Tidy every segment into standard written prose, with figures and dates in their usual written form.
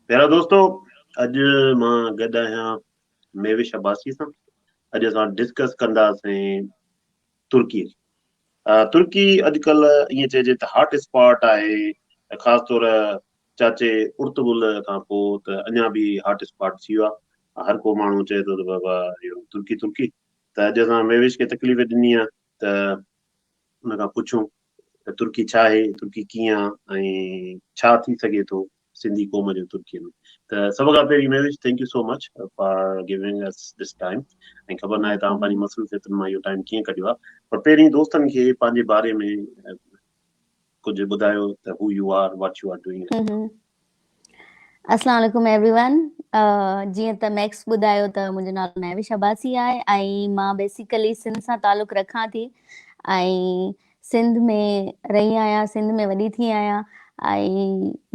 پيارا دوستو اڄ مان گڏ آهيان ميوش عباسي سان. اڄ اسان ڊسڪس ڪنداسين ترڪي. ترڪي اڄڪلهه ائين چئجي ته هاٽ اسپاٽ آهي، خاص طور چاچي ارطغرل کان پوء ته اڃا به هاٽ اسپاٽ ٿي ويو آهي. هر ڪو ماڻهو چئي ٿو ته بابا اهو ترڪي ترڪي. ته اڄ اسان ميوش کي تڪليف ڏني آهي ته ان کان پڇون ته ترڪي ڇا آهي، ترڪي ڪيئن آهي ۽ ڇا ٿي سگهي ٿو سنڌي قوم جو ترڪي ۾. ته سڀ کان پهرين Mehwish thank you so much for giving us this time ۽ خبر ناهي توهان پنهنجي مصروفيتن مان اهو ٽائيم ڪيئن ڪڍيو آهي، پر پهرين دوستن کي پنهنجي باري ۾ ڪجهه ٻڌايو ته who you are, what you are doing. السلام عليڪم ايوري ون، جيئن ته ميڪس ٻڌايو ته منهنجو نالو مهوش عباسي آهي ۽ مان بيسيڪلي سنڌ سان تعلق رکان ٿي ۽ سنڌ ۾ رهي آهيان، سنڌ ۾ وڏي ٿي آهيان ۽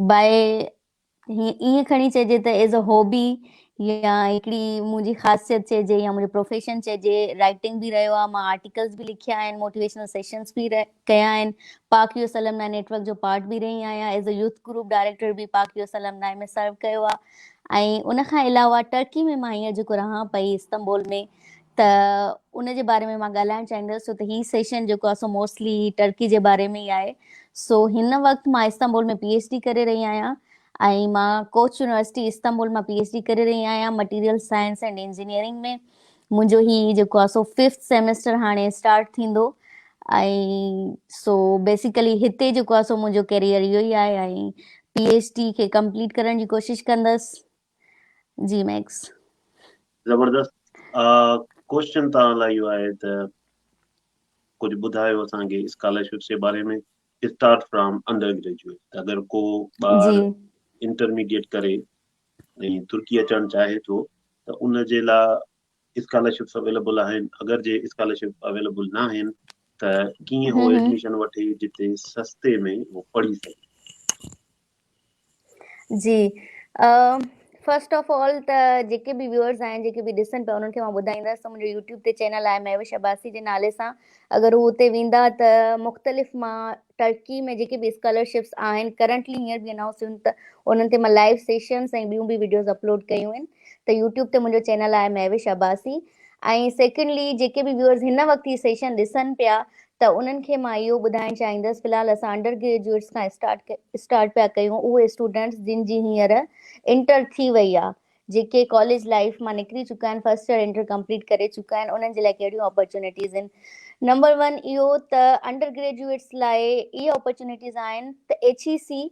باء ائين کڻي چئجي ته ايز ا هابي يا هڪڙي منهنجي خاصيت چئجي يا منهنجو پروفيشن چئجي رائٽنگ به رهيو آهي. مان آرٽيڪلز به لکيا آهن، موٽيويشنل سيشنز به ڪيا آهن، پاڪ يوس المنائي نيٽ ورڪ جو پارٽ به رهي آهيان، as a youth group director به پاڪ يوس المنائي ۾ سرو ڪيو آهي ۽ ان کان علاوه ٽرڪي ۾ مان هينئر جيڪو رهان پئي استنبول ۾ ته ان جي باري ۾ مان ڳالهائڻ چاهيندس، ڇو ته هي سيشن جيڪو آهي سو موسٽلي ٽرڪي جي باري ۾ ئي آهي. سو هن وقت مان استنبول ۾ پي ايڇ ڊي ڪري رهي آهيان ۽ مان ڪوچ يونيورسٽي استنبول مان پي ايڇ ڊي ڪري رهي آهيان مٽيريل سائنس اينڊ انجنيئرنگ ۾. منهنجو هي جيڪو آهي سو ففٿ سيمسٽر هاڻي اسٽارٽ ٿيندو ۽ سو بيسيڪلي هتي جيڪو آهي سو منهنجو ڪيريئر اهو ئي آهي ۽ پي ايڇ ڊي کي ڪمپليٽ ڪرڻ جي ڪوشش ڪندس. جي ميڪس. زبردست. ڪوشچن توهان لاء اهو آهي ته ڪجهه ٻڌايو اسان کي اسڪالرشپس جي باري ۾ اسٽارٽ فرام انڊر گريجوئيٽ، ته اگر ڪو ٻار انٽرميڊيٽ ڪري ۽ ترڪي اچڻ چاهي ٿو ته ان جي لاء اسڪالرشپس اويليبل آهن؟ اگر جي اسڪالرشپ اويليبل نه آهن ته ڪيئن هو ايڊميشن وٺي جتي سستي ۾ هو پڙهي سگهي؟ جي فرسٽ آف آل ته جيڪي به ويورز آهن، جيڪي به ڏسن پيا، انهن کي مان ٻڌائيندس ته منهنجو يوٽيوب تي چينل آهي مهوش عباسي جي نالي سان. اگر هو اتي ويندا ته مختلف مان ٽرڪي ۾ جيڪي به اسڪالرشپس آهن ڪرنٽلي هينئر به انائونس ٿيون ته انهن تي مان لائيو سيشنس ۽ ٻيون به ويڊيوز اپلوڊ ڪيون آهن. ته يوٽيوب تي منهنجو چينل آهي مهوش عباسي. ۽ سيڪنڊلي جيڪي به ويورز هن وقت هي سيشن ڏسن پيا ته انهن کي مان اهو ٻڌائڻ چاهيندس، في الحال اسان انڊر گريجوئيٽس کان اسٽارٽ پيا ڪيون، اهي اسٽوڊنٽس جن جي هينئر انٽر ٿي وئي آهي، جيڪي ڪاليج لائيف مان نڪري چڪا آهن، فرسٽ ايئر انٽر ڪمپليٽ ڪري چڪا آهن، انهن جي لاء ڪهڙيون اپرچونيٽيز آهن. نمبر ون اهو ته انڊر گريجوئيٽس لاء اهي اپرچونيٽيز آهن ته H E C,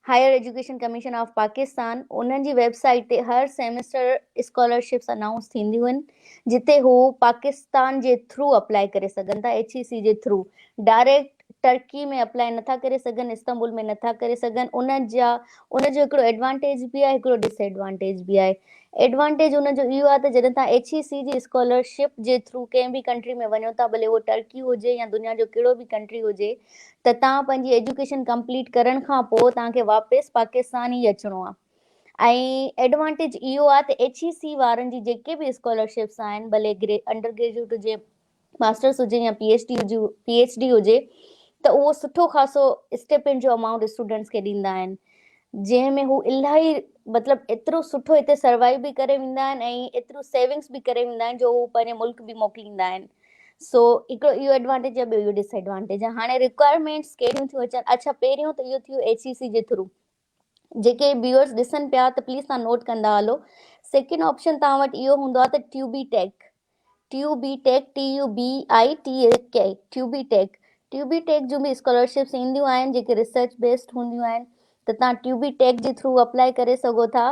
higher education commission of Pakistan, انهن جي ويب سائيٽ تي هر سيمسٽر اسڪالرشپس انائونس ٿينديون آهن، جتي هو پاڪستان جي ٿرو اپلائي ڪري سگهن ٿا. ايڇ اي سي جي ٿرو ڊائريڪٽ ٽرڪي ۾ اپلائي نٿا ڪري سگهن، استنبول ۾ نٿا ڪري سگهن. ان جا ان جو هڪڙو ايڊوانٽيج به آهي، هڪڙو ڊس ايڊوانٽيج به آهي. ايڊوانٽيج ان جو اهو آهي ته جڏهن توهان ايڇ اي سي جي اسڪالرشپ جي ٿرو ڪنهن به ڪنٽري ۾ وڃو ٿا، ڀلي اهو ٽرڪي هجي يا دنيا جو ڪهڙو به ڪنٽري هجي، ته توهان پنهنجي ايجوڪيشن ڪمپليٽ ڪرڻ کان پوء توهان کي واپس پاڪستان ئي اچڻو آهي. ۽ ايڊوانٽيج اهو آهي ته ايڇ اي سي وارن جي جيڪي به اسڪالرشپس آهن، ڀلي انڊر گريجوئيٽ هجي، ماسٽرس هجي يا پي ايڇ ڊي هجي، پي ايڇ ڊي هجي، ته اهو سٺو خاصو اسٽيپنڊ جو امائونٽ اسٽوڊنٽس کي ڏيندا آهن، جنهن ۾ هو الاهي مطلب ايترو سٺو هتي سروائيو به ڪري ويندا آهن ۽ ايترو سيونگس به ڪري ويندا آهن جو هو پنهنجي ملڪ به موڪليندا آهن. سو هڪڙو اهو ايڊوانٽيج آهي، ٻيو اهو ڊس ايڊوانٽيج آهي. هاڻي رڪوائرمينٽس ڪهڙيون ٿيون اچن؟ اڇا پهريون ته اهو ٿيو ايڇ اي سي جي ٿرو. جيڪي ويورز ڏسن پيا ته پليز توهان نوٽ ڪندا هلو. سيڪنڊ آپشن توهان وٽ اهو هوندو آهي ته ٽيوبي ٽيڪ، ٽيوبي ٽيڪ، T U B I T A K, ٽيوبي ٽيڪ. ٽيوبي ٽيڪ جون به اسڪالرشپس اينديون آهن جيڪي ريسرچ بيسڊ هونديون آهن، ته توهان ٽيوبي ٽيڪ جي ٿرو اپلائي ڪري سگهو ٿا.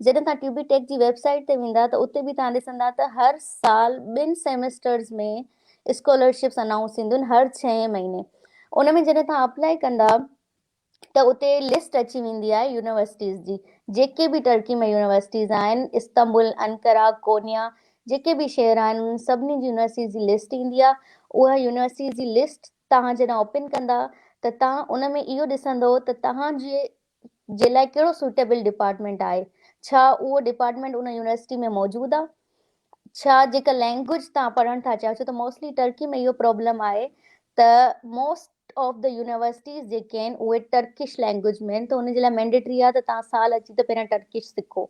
جڏهن توهان ٽيوبي ٽيڪ جي ويب سائيٽ تي ويندا ته اتي به توهان ڏسندا ته هر سال ٻن سيمسٽرز ۾ اسڪالرشپس انائونس ٿينديون آهن هر ڇهين مهيني. ان ۾ جڏهن توهان اپلائي ڪندا ته اتي لسٽ اچي ويندي آهي يونيورسٽيز جي، جيڪي به ٽرڪي ۾ يونيورسٽيز آهن، استنبول، انقره، ڪونيا، جيڪي به شهر آهن انهن سڀني جي يونيورسٽيز جي لسٽ ايندي آهي. اها يونيورسٽيز جي لسٽ توهان جڏهن اوپن ڪندا ته توهان ان ۾ اهو ڏسندو ته توهان جي جي لاء ڪهڙو سوٽيبل ڊپارٽمينٽ آهي، ڇا اهو ڊپارٽمينٽ ان يونيورسٽي ۾ موجود آهي، ڇا جيڪا لينگويج توهان پڙهڻ ٿا چاهيو، ڇو ته موسٽلي ٽرڪي ۾ اهو پرابلم آهي ته موسٽ آف the universities جيڪي آهن اهي ٽرڪش لينگويج ۾ آهن ته ان جي لاء مينڊيٽري آهي ته توهان سال اچي ته پهريان ٽرڪش سکو.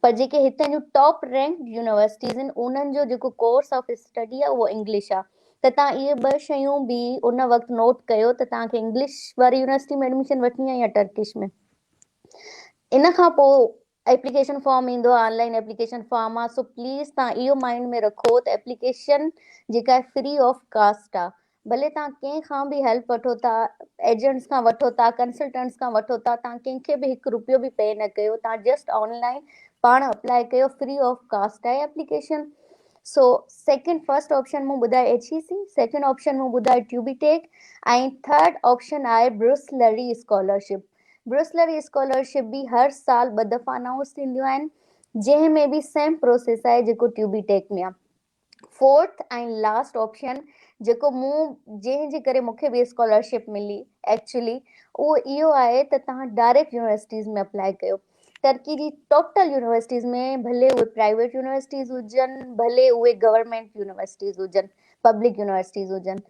پر جيڪي هتان جون ٽاپ رينڪڊ يونيورسٽيز آهن انهن جو جيڪو ڪورس آف اسٽڊي آهي اهو انگلش آهي ته توهان اهي ٻه شيون به ان وقت نوٽ ڪيو ته توهان کي انگلش واري يونيورسٽي ۾ ايڊميشن وٺڻي آهي يا ٽرڪش ۾. ان کان پوء ايپليڪيشن فارم ايندو آهي آن لائن ايپليڪيشن فارم آهي سو پليز توهان اهو مائنڊ ۾ رکو ته ايپليڪيشن جيڪا آهي فري آف ڪاسٽ آهي ڀلي توهان ڪنهن کان به هيلپ وٺو ٿا ايجنٽس کان وٺو ٿا ڪنسلٽنٽس کان وٺو ٿا توهان ڪنهن کي به هڪ روپيو به پي نه ڪيو توهان جسٽ آن لائن پاڻ اپلائي ڪيو فري آف ڪاسٽ آهي application. So second first option مون ٻڌائي H E C, second option مون ٻڌائي ٽيوبي ٽيڪ ۽ ٿرڊ آپشن آهي برسلري اسڪالرشپ. برسلري اسڪالرشپ به هر سال ٻه دفعا انائونس ٿينديون آهن جنهن ۾ به سيم پروسيس آهي جيڪو ٽيوبي ٽيڪ ۾ آهي. فورٿ ۽ لاسٽ آپشن جيڪو مون جنهن جي ڪري مونکي به اسڪالرشپ ملي ايڪچولي اهو اهو آهي ته توهان ڊائريڪٽ يونيورسٽيز ۾ اپلائي ڪيو. ترڪي جي ٽوٽل يونيورسٽيز ۾ ڀلي اهي پرائيويٽ يونيورسٽيز هجن ڀلي اهي گورنمينٽ يونيورسٽيز هجن پبلڪ يونيورسٽيز هجن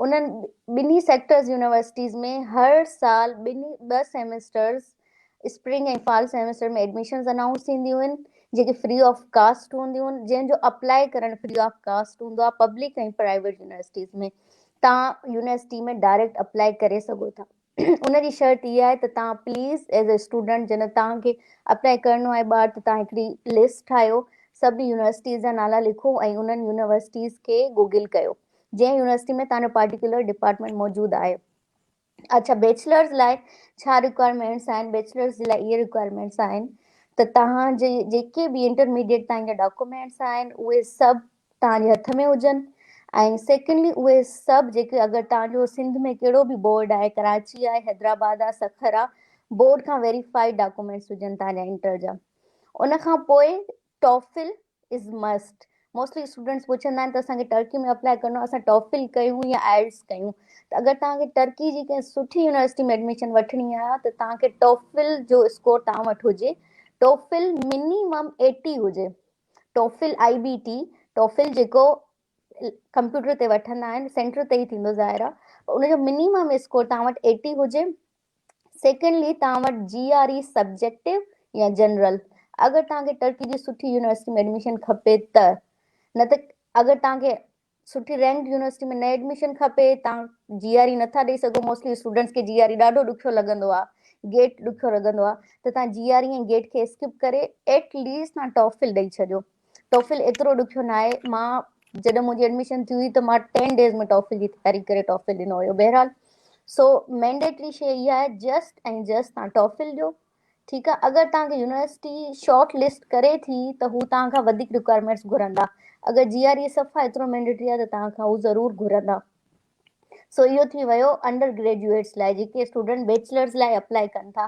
انهن ٻنهي سيڪٽرز يونيورسٽيز ۾ هر سال ٻنهي ٻه semesters spring ۽ fall semester ۾ admissions announce ٿينديون آهن جيڪي فري آف ڪاسٽ هونديون آهن جنهن جو اپلائي ڪرڻ فري آف ڪاسٽ هوندو آهي پبلڪ ۽ پرائيويٽ يونيورسٽيز ۾ توهان يونيورسٽي ۾ ڊائريڪٽ اپلائي ڪري سگهو ٿا ان جي شرط اها آهي ته توهان پليز ايز اي اسٽوڊنٽ جڏهن توهان کي اپلائي ڪرڻو آهي ٻاهر ته توهان هڪڙي لسٽ ٺاهيو سڀني يونيورسٽيز جا نالا لکو ۽ انهن يونيورسٽيز کي گوگل ڪيو جنهن يونيورسٽي ۾ توهان جو پارٽيڪولر ڊپارٽمينٽ موجود آهي. اڇا بيچلرز لاء ڇا رڪوائرمينٽس آهن؟ بيچلرز جي لاء اهي رڪوائرمينٽس آهن ته توهان جي جيڪي به انٽرميڊيٽ تائين جا ڊاڪومينٽس آهن اهي سڀ توهان جي هٿ ۾ هجن ۽ سيڪنڊلي اهي سڀ جيڪي اگر توهان جو سنڌ ۾ ڪهڙو به بورڊ آهي ڪراچي آهي حيدرآباد آهي سکر آهي بورڊ کان ويريفائيڊ ڊاڪومينٽس هجن توهان جا انٽر جا ان کان پوء TOEFL is must mostly students پڇندا آهن ته اسان کي ٽرڪي ۾ اپلائي ڪرڻو آهي اسان ٽوفل ڪيون يا آئلٽس ڪيون ته اگر توهان کي ٽرڪي جي ڪنهن سٺي يونيورسٽي ۾ ايڊميشن وٺڻي آهي ته توهان کي ٽوفل جو اسڪور توهان وٽ هجي ٽوفل منيمم ايٽي هجي ٽوفل آئي بي ٽي ٽوفل جيڪو ڪمپيوٽر تي وٺندا آهن سينٽر تي ئي ٿيندو ظاهر آهي ان جو منيمم اسڪور توهان وٽ ايٽي هجي سيڪنڊلي توهان وٽ جي آر اي سبجيڪٽو يا جنرل اگر توهان کي ٽرڪي جي سٺي يونيورسٽي ۾ ايڊميشن کپي ته نه ته اگر توهان کي سٺي رينڪ يونيورسٽي ۾ نه ايڊميشن کپي توهان جي آر اي نٿا ڏئي سگهو موسٽلي اسٽوڊنٽس کي جي آر اي ڏاڍو ڏکيو لڳندو آهي گيٽ ڏکيو لڳندو آهي ته توهان جي آر اي ۽ گيٽ کي اسڪپ ڪري ايٽ ليسٽ توهان ٽافل ڏئي ڇڏيو ٽوفل ايترو ڏکيو نه آهي مان جڏهن منهنجي ايڊميشن ٿي هئي ته مان ٽين ڊيز ۾ ٽوفل جي تياري ڪري ٽوفل ڏنو هيو بهرحال سو مينڊيٽري شي اها آهي جسٽ ۽ جسٽ تان ٽوفل ڏيو ٺيڪ آهي اگر تان کي يونيورسٽي شارٽ لسٽ ڪري ٿي ته هو تان کان وڌيڪ رڪوائرمينٽس گهرندا اگر جي آر اي صفا ايترو مينڊيٽري آهي ته تان کان هو ضرور گهرندا سو اهو ٿي ويو انڊر گريجوئيٽس لاء جيڪي اسٽوڊنٽ بيچلرز لاء اپلائي ڪن ٿا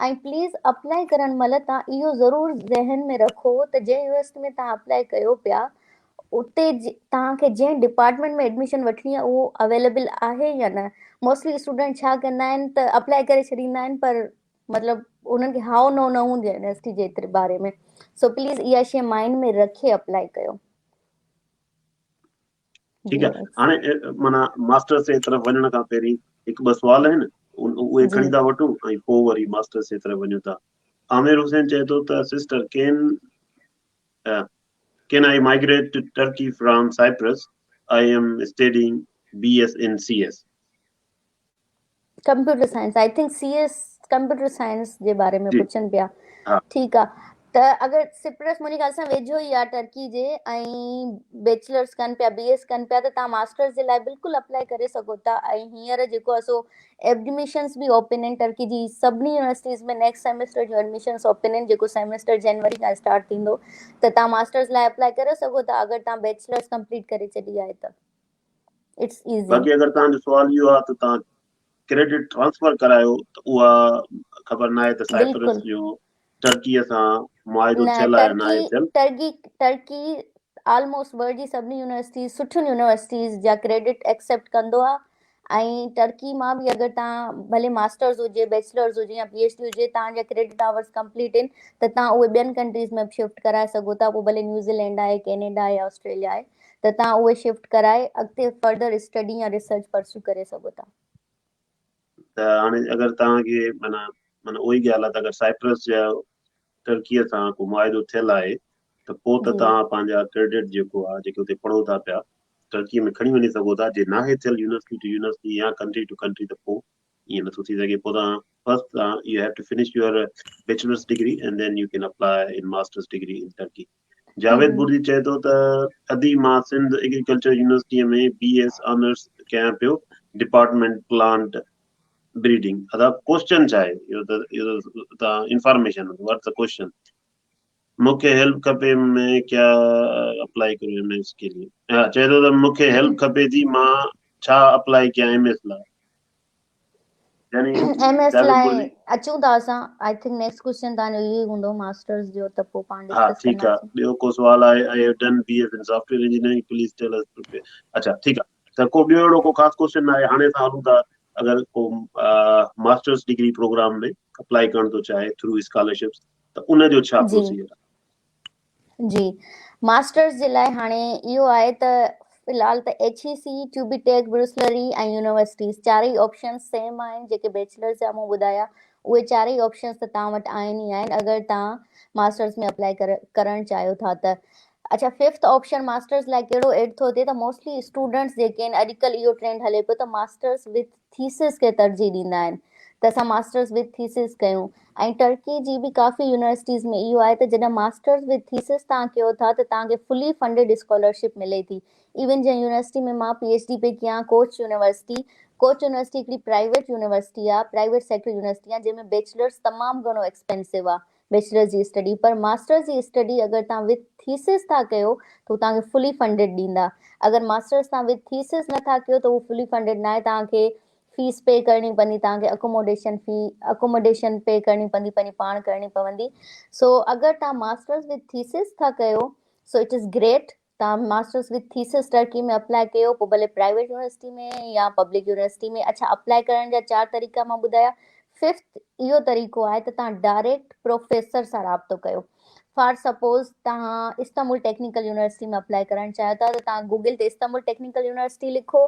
۽ پليز اپلائي ڪرڻ مهل تان اهو ضرور ذهن ۾ رکو ته جنهن يونيورسٽي ۾ تان اپلائي ڪيو پيا اتي توهان کي جنهن ڊپارٽمينٽ ۾ ايڊميشن وٺڻي آهي اهو اويليبل آهي يا نه موسٽلي اسٽوڊنٽ ڇا ڪندا آهن ته اپلائي ڪري ڇڏيندا آهن پر مطلب انهن کي هائو نو نه هوندي آهي يونيورسٽي جي ايتري باري ۾ سو پليز اها شي مائنڊ ۾ رکي اپلائي ڪيو. ٺيڪ آهي هاڻي معنيٰ ماسٽرس جي طرف وڃڻ کان پهرين هڪ ٻه سوال آهن اهي کڻي ٿا وٺون ۽ پوء وري ماسٽرس جي طرف وڃون ٿا عامر حسين چئي ٿو ته sister can can I migrate to Turkey from Cyprus I am studying B S in C S computer science I think C S computer science جي باري ۾ پڇن پيا ٺيڪ آ ته اگر سپرس منهنجي خيال سان ويجهو ئي آ ٽرڪي جي ۽ بيچلرس ڪن پيا بي ايس ڪن پيا ته تان ماسٽرس جي لاء بلڪل اپلائي ڪري سگهو ٿا ۽ هينئر جيڪو آ سو ايڊميشنس به اوپن آهن ٽرڪي جي سڀني يونيورسٽيز ۾ نيڪسٽ سيمسٽر جون ايڊميشنس اوپن آهن جيڪو سيمسٽر جنوري کان اسٽارٽ ٿيندو ته تان ماسٽرس لاء اپلائي ڪري سگهو ٿا اگر تان بيچلرس ڪمپليٽ ڪري ڇڏي آهي ته it's easy. باقي اگر توهان جو سوال اهو آهي ته توهان ڪريڊٽ ٽرانسفر ڪرايو ته اها خبر ناهي ته سائپرس جو ٽرڪي سان معاهدو ٿيل آهي يا ناهي ٿيل. ٽرڪي ٽرڪي آلموسٽ ورلڊ جي سڀني يونيورسٽيز سٺين يونيورسٽيز جا ڪريڊٽ ايڪسيپٽ ڪندو آهي ۽ ٽرڪي مان به اگر توهان ڀلي ماسٽرز هجي بيچلرز هجي يا پي ايڇ ڊي هجي توهان جا ڪريڊٽ آورز ڪمپليٽ آهن ته توهان اهي ٻين ڪنٽريز ۾ به شفٽ ڪرائي سگهو ٿا پوء ڀلي نيوزيلينڊ آهي ڪينيڊا آهي آسٽريليا آهي ته توهان اهي شفٽ ڪرائي اڳتي فردر اسٽڊي يا ريسرچ پرسو ڪري سگهو ٿا. ته هاڻي اگر توهان کي معنيٰ معنيٰ اها ئي ڳالهه آهي ته اگر سائپرس جا ترڪيء سان ڪو معاهدو ٿيل آهي ته پوء ته توهان پنهنجا ڪريڊٽ جيڪو آهي جيڪي اتي پڙهو ٿا پيا ترڪيء ۾ کڻي وڃي سگهو ٿا جي ناهي ٿيل يونيورسٽي ٽو يونيورسٽي يا ڪنٽري ٽو ڪنٽري ته پوء ائين نٿو ٿي سگهي پوء توهان فرسٽ توهان you have to finish your bachelors degree and then you can apply in masters degree in Turkey. Javed Burdi چئي ٿو ته ادي مان سنڌ ايگريڪلچر يونيورسٽيء ۾ بي ايس آنرس ڪيان پيو ڊپارٽمينٽ پلانٽ بريڊنگ ادا ڪوسچن ڇا آهي اهو ته اهو ته تان انفارميشن واٽس the question مون کي هيلپ کپي مين ڪيا اپلائي ڪرو ايم ايس ڪي لئي ها چئي ٿو ته مون کي هيلپ کپي ٿي مان ڇا اپلائي ڪيان ايم ايس لاء يعني ايم ايس جاويد لاء برجي اچون ٿا اسان I think next question تان جو اهو ئي هوندو ماسٽرز جو ته پوء پاڻ ها ڊسڪس ٺيڪ آ ڪنداسين. ٻيو ڪو سوال آهي I have done B S in software engineering please tell us اڇا ٺيڪ آ ته ڪو ٻيو اهڙو ڪو خاص ڪوسچن نه آهي هاڻي اسان هلون ٿا اگر ڪو ماسٽرز ڊگري پروگرام ۾ اپلائي ڪرڻ ٿو چاهي ٿرو اسڪالرشپس ته ان جو ڇا جي پروسيجر آهي. جي ماسٽرز جي لاء هاڻي اهو آهي ته في الحال ته ايڇ اي سي، ٽيوبيٽيڪ، برسلري ۽ يونيورسٽيز چارئي آپشنز سيم آهن جيڪي بيچلرز جا مون ٻڌايا اهي چارئي آپشنز ته توهان وٽ آهن ئي آهن اگر توهان ماسٽرز ۾ اپلائي ڪرڻ چاهيو ٿا ته اڇا ففٿ آپشن ماسٽرز لاء ڪهڙو ايڊ ٿو ٿئي ته موسٽلي اسٽوڊنٽس جيڪي آهن اڄڪلهه اهو ٽرينڊ هلي پيو ته ماسٽرز وٿ ٿيسز کي ترجيح ڏيندا آهن ته اسان ماسٽرز وٿ ٿيسز ڪيون ۽ ٽرڪي جي به ڪافي يونيورسٽيز ۾ اهو آهي ته جڏهن ماسٽرز وٿ ٿيسز توهان ڪيو ٿا ته توهان کي فلي فنڊيڊ اسڪالرشپ ملي ٿي ايون جنهن يونيورسٽي ۾ مان پي ايڇ ڊي پئي ڪيان ڪوچ يونيورسٽي ڪوچ يونيورسٽي هڪڙي پرائيويٽ يونيورسٽي آهي پرائيويٽ سيڪٽر يونيورسٽي آهي جنهن ۾ بيچلرز تمام گهڻو ايڪسپينسو آهي بيچلرز جي اسٽڊي پر ماسٽرز جي اسٽڊي اگر توهان وٿ ٿيسز ٿا ڪيو ته هو توهان کي فلي فنڊيڊ ڏيندا اگر ماسٽرز توهان وٿ ٿيسز نه ٿا ڪيو ته هو فلي فنڊيڊ ناهي توهان کي فيس پي ڪرڻي پوندي توهان کي اڪوموڊيشن في اڪوموڊيشن پي ڪرڻي پوندي پنهنجي پاڻ ڪرڻي پوندي سو اگر توهان ماسٽرز وٿ ٿيسز ٿا ڪيو سو it is great توهان ماسٽرس وٿ ٿيسس ٽرڪي ۾ اپلائي ڪيو پوء ڀلي پرائيويٽ يونيورسٽي ۾ يا پبلڪ يونيورسٽي ۾ اڇا اپلائي ڪرڻ جا چار طريقا مان ٻڌايا ففٿ اهو طريقو آهي ته توهان ڊائريڪٽ پروفيسر سان رابطو ڪيو فار سپوز توهان استنبول ٽيڪنيڪل يونيورسٽي ۾ اپلائي ڪرڻ چاهيو ٿا ته توهان گوگل تي استنبول ٽيڪنيڪل يونيورسٽي لکو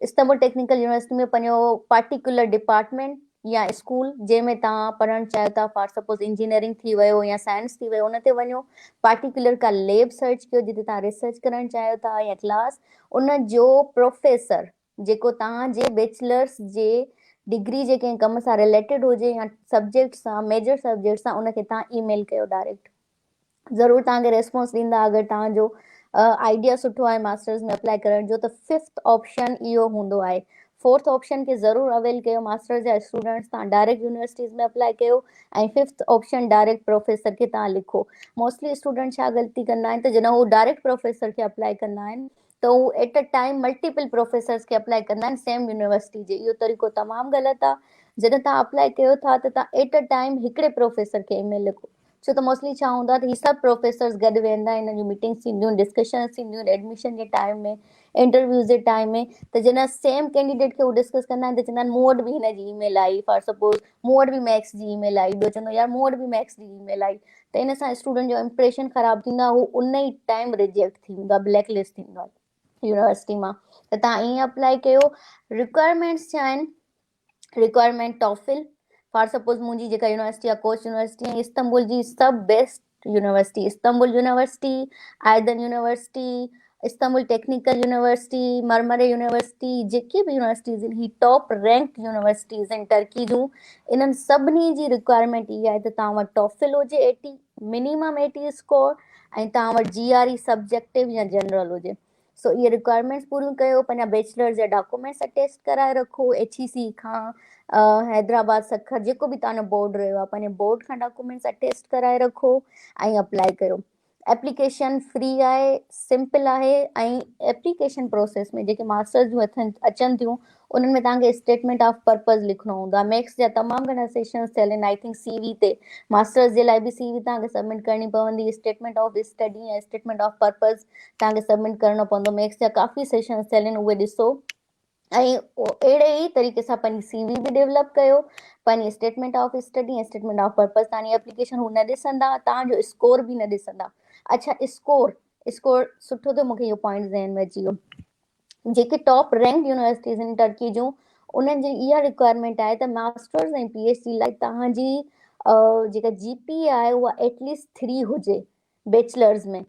استنبول ٽيڪنيڪل يونيورسٽي ۾ پنهنجو پارٽيڪولر ڊپارٽمينٽ يا اسڪول جنهن ۾ توهان پڙهڻ چاهيو ٿا فار سپوز انجنيئرنگ ٿي ويو يا سائنس ٿي ويو ان تي وڃو پارٽيڪولر ڪا ليب سرچ ڪيو جتي توهان ريسرچ ڪرڻ چاهيو ٿا يا ڪلاس ان جو پروفيسر جيڪو توهان جي بيچلرس جي ڊگري جي ڪنهن ڪم سان رليٽيڊ هجي يا سبجيڪٽ سان ميجر سبجيڪٽ سان ان کي توهان اي ميل ڪيو ڊائريڪٽ ضرور توهان کي ريسپانس ڏيندا اگر توهان جو آئيڊيا سٺو آهي ماسٽرز ۾ اپلائي ڪرڻ جو ته ففٿ آپشن اهو هوندو آهي فورٿ آپشن کي ضرور اويل ڪيو ماسٽرز جا اسٽوڊنٽس توهان ڊائريڪٽ يونيورسٽيز ۾ اپلائي ڪيو ۽ ففٿ آپشن ڊائريڪٽ پروفيسر کي توهان لکو موسٽلي اسٽوڊنٽ ڇا غلطي ڪندا آهن ته جڏهن هو ڊائريڪٽ پروفيسر کي اپلائي ڪندا آهن ته هو at a time multiple professors کي اپلائي ڪندا آهن سيم يونيورسٽي جي اهو طريقو تمام غلط آهي جڏهن توهان اپلائي ڪيو ٿا ته توهان ايٽ ا ٽائيم هڪڙي پروفيسر کي اي ميل لکو ڇو ته موسٽلي ڇا هوندو آهي ته هي سڀ پروفيسرز گڏ ويهندا آهن هنن جون ميٽنگس ٿينديون آهن ڊسڪشنز ٿينديون آهن ايڊميشن جي ٽائيم ۾ انٽرويوز جي ٽائيم ۾ ته جڏهن سيم ڪينڊيڊيٽ کي هو ڊسڪس ڪندا آهن ته چوندا آهن مون وٽ به هن جي اي ميل آئي فار سپوز مون وٽ به ميڪس جي اي ميل آئي ٻيو چوندو يار مون وٽ به ميڪس جي اي ميل آئي ته ان سان اسٽوڊنٽ جو امپريشن خراب ٿيندو آهي هو ان ئي ٽائيم ريجيڪٽ ٿي ويندو آهي بليڪ لسٽ ٿيندو آهي يونيورسٽي مان ته تان ائين اپلائي ڪيو رڪوائرمينٽس ڇا آهن رڪوائرمينٽ ٽافل فار سپوز منهنجي جيڪا يونيورسٽي آهي ڪوچ يونيورسٽي ۽ استنبول جي سڀ best university Istanbul university Aydin university Istanbul technical university Marmara university جيڪي به يونيورسٽيز آهن هي ٽاپ رينڪ يونيورسٽيز آهن ٽرڪي جون انهن سڀني جي رڪوائرمينٽ اها آهي ته توهان وٽ ٽافل هجي 80 منيمم 80 اسڪور ۽ توهان وٽ جي آر اي سبجيڪٽو يا جنرل هجي سو اهي رڪوائرمينٽس پوريون ڪيو پنهنجا بيچلرز جا ڊاڪومينٽس اٽيسٽ ڪرائي رکو ايڇ اي سي کان حيدرآباد سکر جيڪو به توهان جو بورڊ رهيو آهي پنهنجي بورڊ کان ڊاڪومينٽس اٽيسٽ ڪرائي رکو ۽ اپلائي ڪيو ايپليڪيشن فري آهي سمپل آهي ۽ ايپليڪيشن پروسيس ۾ جيڪي ماسٽرز جون اچن ٿيون انهن ۾ توهان کي اسٽيٽمينٽ آف پرپز لکڻو هوندو آهي ميڪس جا تمام گهڻا سيشنز ٿيل آهن I think سي وي تي ماسٽرز جي لاء به سي وي توهان کي سبمٽ ڪرڻي پوندي statement of study ۽ statement of purpose توهان کي سبمٽ ڪرڻو پوندو ميڪس جا ڪافي سيشنز ٿيل آهن اهي ڏسو ۽ اهڙي ئي طريقي سان پنهنجي سي وي به ڊيولپ ڪيو پنهنجي statement of study ۽ statement of purpose توهان جي ايپليڪيشن هو نه ڏسندا توهان جو اسڪور به نه ڏسندا اڇا اسڪور اسڪور سٺو ٿيو مونکي اهو پوائنٽ ذهن ۾ اچي ويو جيڪي ٽاپ رينڪ يونيورسٽيز آهن ٽرڪي جون انهن جي اها رڪوائرمينٽ آهي ته ماسٽرز ۽ پي ايڇ ڊي لاء توهان جي جيڪا جي پي اي آهي اها ايٽ ليسٽ 3 هجي بيچلرز ۾.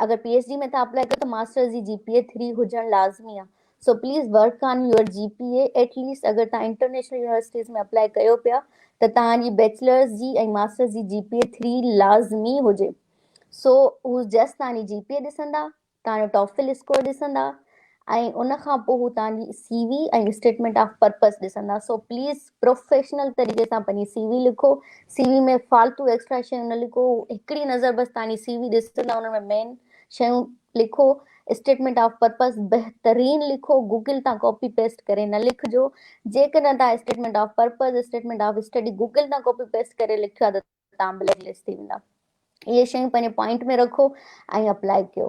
اگر پي ايڇ ڊي ۾ توهان اپلائي ڪيو ته ماسٽرز جي جي پي اي 3 هجڻ لازمي آهي. So please work on your G P A at least. اگر توهان انٽرنيشنل يونيورسٽيز ۾ اپلائي ڪيو پيا ته توهان جي بيچلرز جي ۽ ماسٽرز جي جي پي اي 3 لازمي هجي. سو هو جسٽ توهان جي جي پي اي ڏسندا، توهان جو ٽافل اسڪور ڏسندا ۽ ان کان پوء هو توهان جي سي وي ۽ اسٽيٽمينٽ آف پرپس ڏسندا. سو پليز پروفيشنل طريقي سان پنهنجي سي وي لکو، سي وي ۾ فالتو ايڪسٽرا شيون نه لکو. هڪڙي نظر بس توهان جي سي وي ڏسندا، ان ۾ مين شيون لکو، اسٽيٽمينٽ آف پرپس بهترين لکو، گوگل تان ڪاپي پيسٽ ڪري نه لکجو. جيڪڏهن توهان statement of purpose, statement of study Google تان ڪاپي پيسٽ ڪري لکيو آهي ته توهان بليڪ لسٽ ٿي ويندا. اهي شيون پنهنجي پوائنٽ ۾ رکو ۽ اپلائي ڪيو.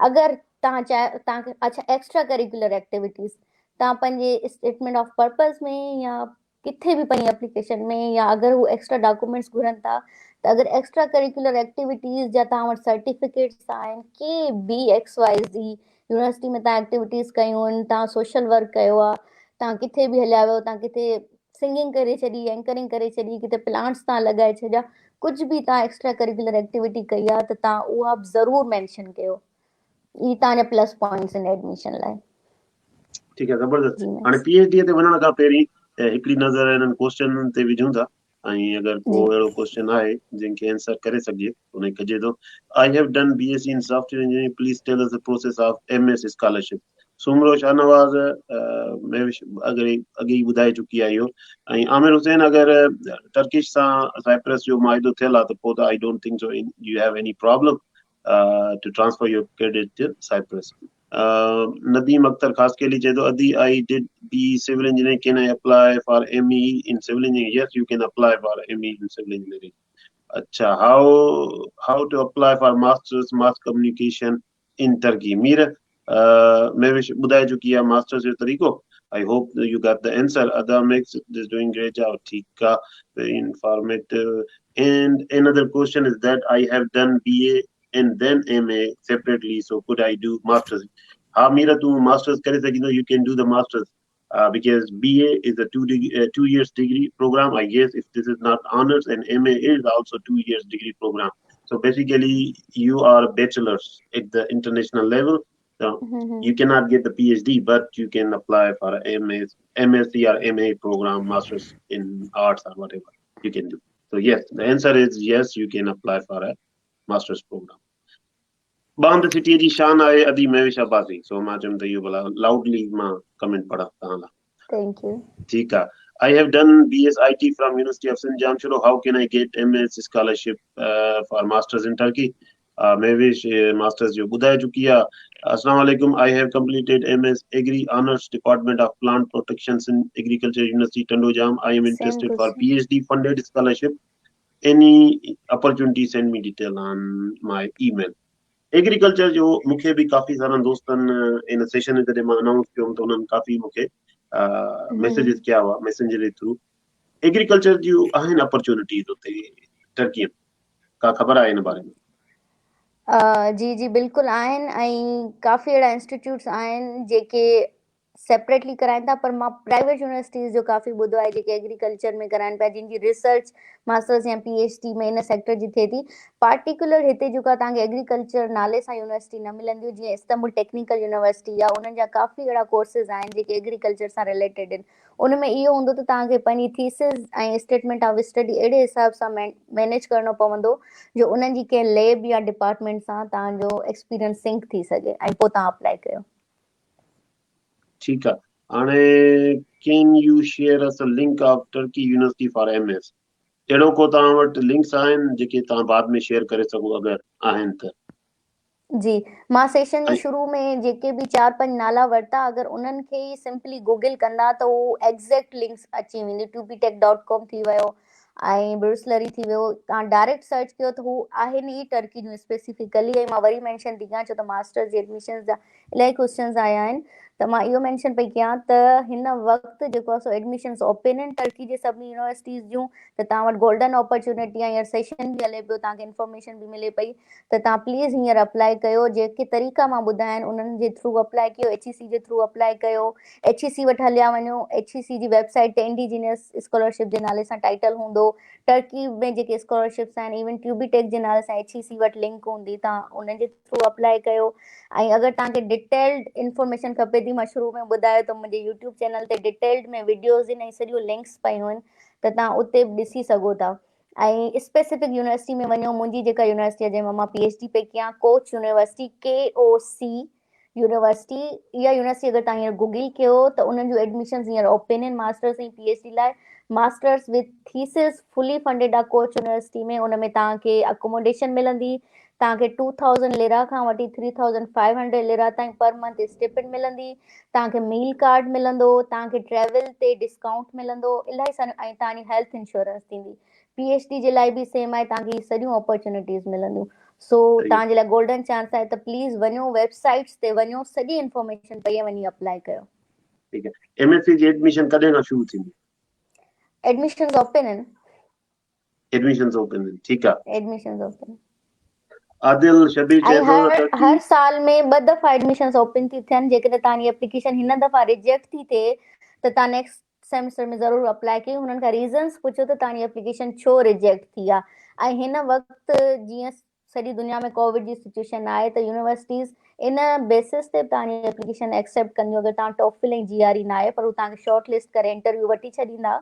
اگر توهان چاهيو توهان کي اڇا ايڪسٽرا ڪريڪولر ايڪٽيوٽيز توهان پنهنجي اسٽيٽمينٽ آف پرپز ۾ يا ڪٿي به پنهنجي اپليڪيشن ۾ يا اگر هو ايڪسٽرا ڊاڪومينٽس گهرن ٿا ته اگر ايڪسٽرا ڪريڪولر ايڪٽيوٽيز جا توهان وٽ سرٽيفڪيٽس آهن، ڪي به ايڪس وائي زي يونيورسٽي ۾ توهان ايڪٽيوٽيز ڪيون آهن، توهان سوشل ورڪ ڪيو آهي، توهان ڪٿي به هليا ويو، توهان ڪٿي سنگنگ ڪري ڇڏي، اينڪرنگ ڪري ڇڏي، ڪٿي پلانٽس تان لڳائي ڇڏيا، ڪجهه به تان ايڪسٽرا ڪريڪولر ايڪٽيوٽي ڪئي آ ته تان اها به ضرور مينشن ڪيو. اهي تان جا پلس پوائنٽس آهن ايڊميشن لاء. ٺيڪ آ زبردست. هاڻي پي ايڇ ڊي تي وڃڻ کان پهرين هڪڙي نظر انهن ڪوسچنن تي وجهون ٿا ۽ اگر ڪو اهڙو ڪوسچن آهي جنهن کي آنسر ڪري سگهجي ان کي ڪجي ٿو. I have done B S C in software engineering please tell us the process of M S scholarship. Soomro Shahnawaz Mehwish اڳي اڳي ئي ٻڌائي چڪي آهي اهو ۽ عامر حسين اگر ٽرڪش سان سائپرس جو معاهدو ٿيل آهي ته پوء ته I don't think so you have any problem to transfer your credit to Cyprus. Nadeem Akhtar Khaskheli چئي ٿو ادي I did B civil engineering can I apply for M E in civil engineering? Yes you can apply for M E in civil engineering. اچھا how how to apply for masters mass communication in Turkey? Mir Mehwish ٻڌائي چڪي آهي masters جو طريقو. I hope you got the answer. ادا Max is doing great job. ٺيڪ آ very informative. And another question is that I have done B A and then M A separately so could I do masters? ها مير تون masters ڪري سگهين ٿو، you can do the masters because B A is a 2 years degree program I guess if this is not honours and M A is also 2 years degree program. So basically you are bachelors at the international level. So you cannot get the PhD but you can apply for M S, M S C or M A program, masters in arts or whatever you can do. So yes, the answer is yes, you can apply for a masters program. باند city جي شان آهي ادي مهوش عباسي. سو مان چيم ته اهو ڀلا لاؤڊلي مان ڪمينٽ پڙهان توهان لاء. Thank you. ٺيڪ آ. I have done B S I T from University of Sindh Jamshoro how can I get M S scholarship for masters in Turkey? Mehwish masters جو ٻڌائي چڪي آ. السلام عليڪم I have completed M S agri honours department of plant protection Sindh agriculture university Tando Jam I am interested for P H D funded scholarship any opportunity send me detail on my email. Agriculture جو مونکي به ڪافي سارن دوستن ان session ۾ جڏهن مان announce ڪيو ته انهن ڪافي مونکي ميسيجز ڪيا هئا ميسينجر جي ٿرو. ايگريڪلچر جون آهن اپرچونٽيز اتي ٽرڪي ۾ ڪا خبر آهي ان باري ۾؟ جي جي بلڪل آهن ۽ ڪافي اهڙا انسٽيٽيوٽس آهن جيڪي سيپريٽلي ڪرائين ٿا پر مان پرائيويٽ يونيورسٽيز جو ڪافي ٻڌو آهي جيڪي ايگريڪلچر ۾ ڪرائين پيا جن جي ريسرچ ماسٽرس يا پي ايڇ ڊي ۾ ان سيڪٽر جي ٿئي ٿي. پارٽيڪولر هتي جيڪا توهان کي ايگريڪلچر نالي سان يونيورسٽي نه ملنديون جيئن استنبول ٽيڪنيڪل يونيورسٽي آهي انهن جا ڪافي اهڙا ڪورسز آهن جيڪي ايگريڪلچر سان رليٽيڊ آهن. ان ۾ اهو هوندو ته توهان کي پنهنجي ٿيسز ۽ اسٽيٽمينٽ آف اسٽڊي اهڙي حساب سان مينيج ڪرڻو پوندو جو انهن جي ڪنهن ليب يا ڊپارٽمينٽ سان توهان جو ايڪسپيرينس سنڪ ٿي سگهي ۽ پوء توهان اپلائي ڪيو. ٺيڪ آ هاڻي can you share us a link of Turkey university for M S اهڙو ڪو توهان وٽ لنڪس آهن جيڪي توهان بعد ۾ شيئر ڪري سگهو اگر آهن ته. جي مان سيشن جي شروع ۾ جيڪي به چار پنج نالا ورتا اگر انهن کي ئي سمپلي گوگل ڪندا ته اهو ايگزيڪٽ لنڪس اچي ويندي to P tech dot com ٿي ويو ۽ برسلري ٿي ويو توهان ڊائريڪٽ سرچ ڪيو ته هو آهن ئي ٽرڪي جون اسپيسيفڪلي ۽ مان وري مينشن ٿي ڪيان ڇو ته ماسٽرز جي ايڊميشنز جا الاهي ڪوشچنز آيا آهن ته مان اهو مينشن پئي ڪيان ته هن وقت جيڪو آهي سو ايڊميشنز اوپن آهن ٽرڪي جي سڀني يونيورسٽيز جون ته توهان وٽ گولڊن اپرچونٽي آهي هينئر سيشن به هلي پيو توهان کي انفارميشن به ملي پئي ته توهان پليز هينئر اپلائي ڪيو جيڪي طريقا مان ٻڌايا آهن انهن جي ٿرو اپلائي ڪيو ايڇ اي سي جي ٿرو اپلائي ڪيو ايڇ اي سي وٽ هليا وڃو ايڇ اي سي جي ويب سائيٽ تي انڊيجينس اسڪالرشپ جي نالي سان ٽائيٽل هوندو ٽرڪي ۾ جيڪي اسڪالرشپس آهن ايون ٽيوبي ٽيڪ جي نالي سان ايڇ اي سي وٽ لنڪ هوندي توهان انهن جي ٿرو اپلائي ڪيو ۽ اگر توهان کي ڊيٽيلڊ انفارميشن کپي ٿي مان شروع ۾ ٻڌايو ته منهنجي يوٽيوب چينل تي ڊيٽيلڊ ۾ وڊيوز آهن ۽ سڄيون لنڪس پيون آهن ته توهان اتي به ڏسي سگهو ٿا ۽ اسپيسفڪ يونيورسٽي ۾ وڃو منهنجي جيڪا يونيورسٽي آهي جنهن مان مان پي ايڇ ڊي پئي ڪيان Koç university K O C university اها يونيورسٽي اگر توهان هينئر گوگل ڪيو ته انهن جون ايڊميشنز هينئر اوپن آهن ماسٽرس ۽ پي ايڇ ڊي لاء masters with thesis fully funded آهي ڪوچ يونيورسٽي ۾ ان ۾ توهان کي اڪوموڊيشن ملندي توهان کي ٽو ٿائوزنڊ ليرا کان وٺي ٿري ٿائوزنڊ فائيو هنڊريڊ ليرا تائين پر منٿ اسٽيپنڊ ملندي توهان کي ميل ڪارڊ ملندو توهان کي ٽريول تي ڊسڪائونٽ ملندو الاهي ساريون ۽ توهان جي هيلٿ انشورنس ٿيندي پي ايڇ ڊي جي لاء به سيم آهي توهان کي هي سڄيون اپرچونيٽيز ملنديون سو توهان جي لاء گولڊن چانس آهي ته پليز وڃو ويب سائيٽس تي وڃو سڄي انفارميشن پئي وڃي اپلائي ڪيو. ٺيڪ آهي ايم ايس سي جي ايڊميشن ڪڏهن کان شروع ٿيندي؟ ايڊميشنز اوپن آهن. ايڊميشنز اوپن آهن ٺيڪ آهي. Admissions open. Adil Shabbir ۽ چئي ٿو هر ته ٽرڪي. هر سال ۾ ٻه دفعا ايڊميشنز اوپن ٿي ٿين جيڪڏهن توهان جي ايپليڪيشن هن دفعا ريجيڪٽ ٿي ٿئي ته توهان نيڪسٽ سيمسٽر ۾ ضرور اپلائي ڪيو هنن کان ريزنس پڇو ته توهان جي ايپليڪيشن ڇو ريجيڪٽ ٿي آهي ۽ هن وقت جيئن سڄي دنيا ۾ ڪووڊ جي سچويشن آهي ته يونيورسٽيز ان بيسس تي به توهان جي ايپليڪيشن ايڪسيپٽ ڪنديون اگر توهان ٽوفل ۽ جي آر اي ناهي پر هو توهان کي شارٽ لسٽ ڪري انٽرويو وٺي ڇڏيندا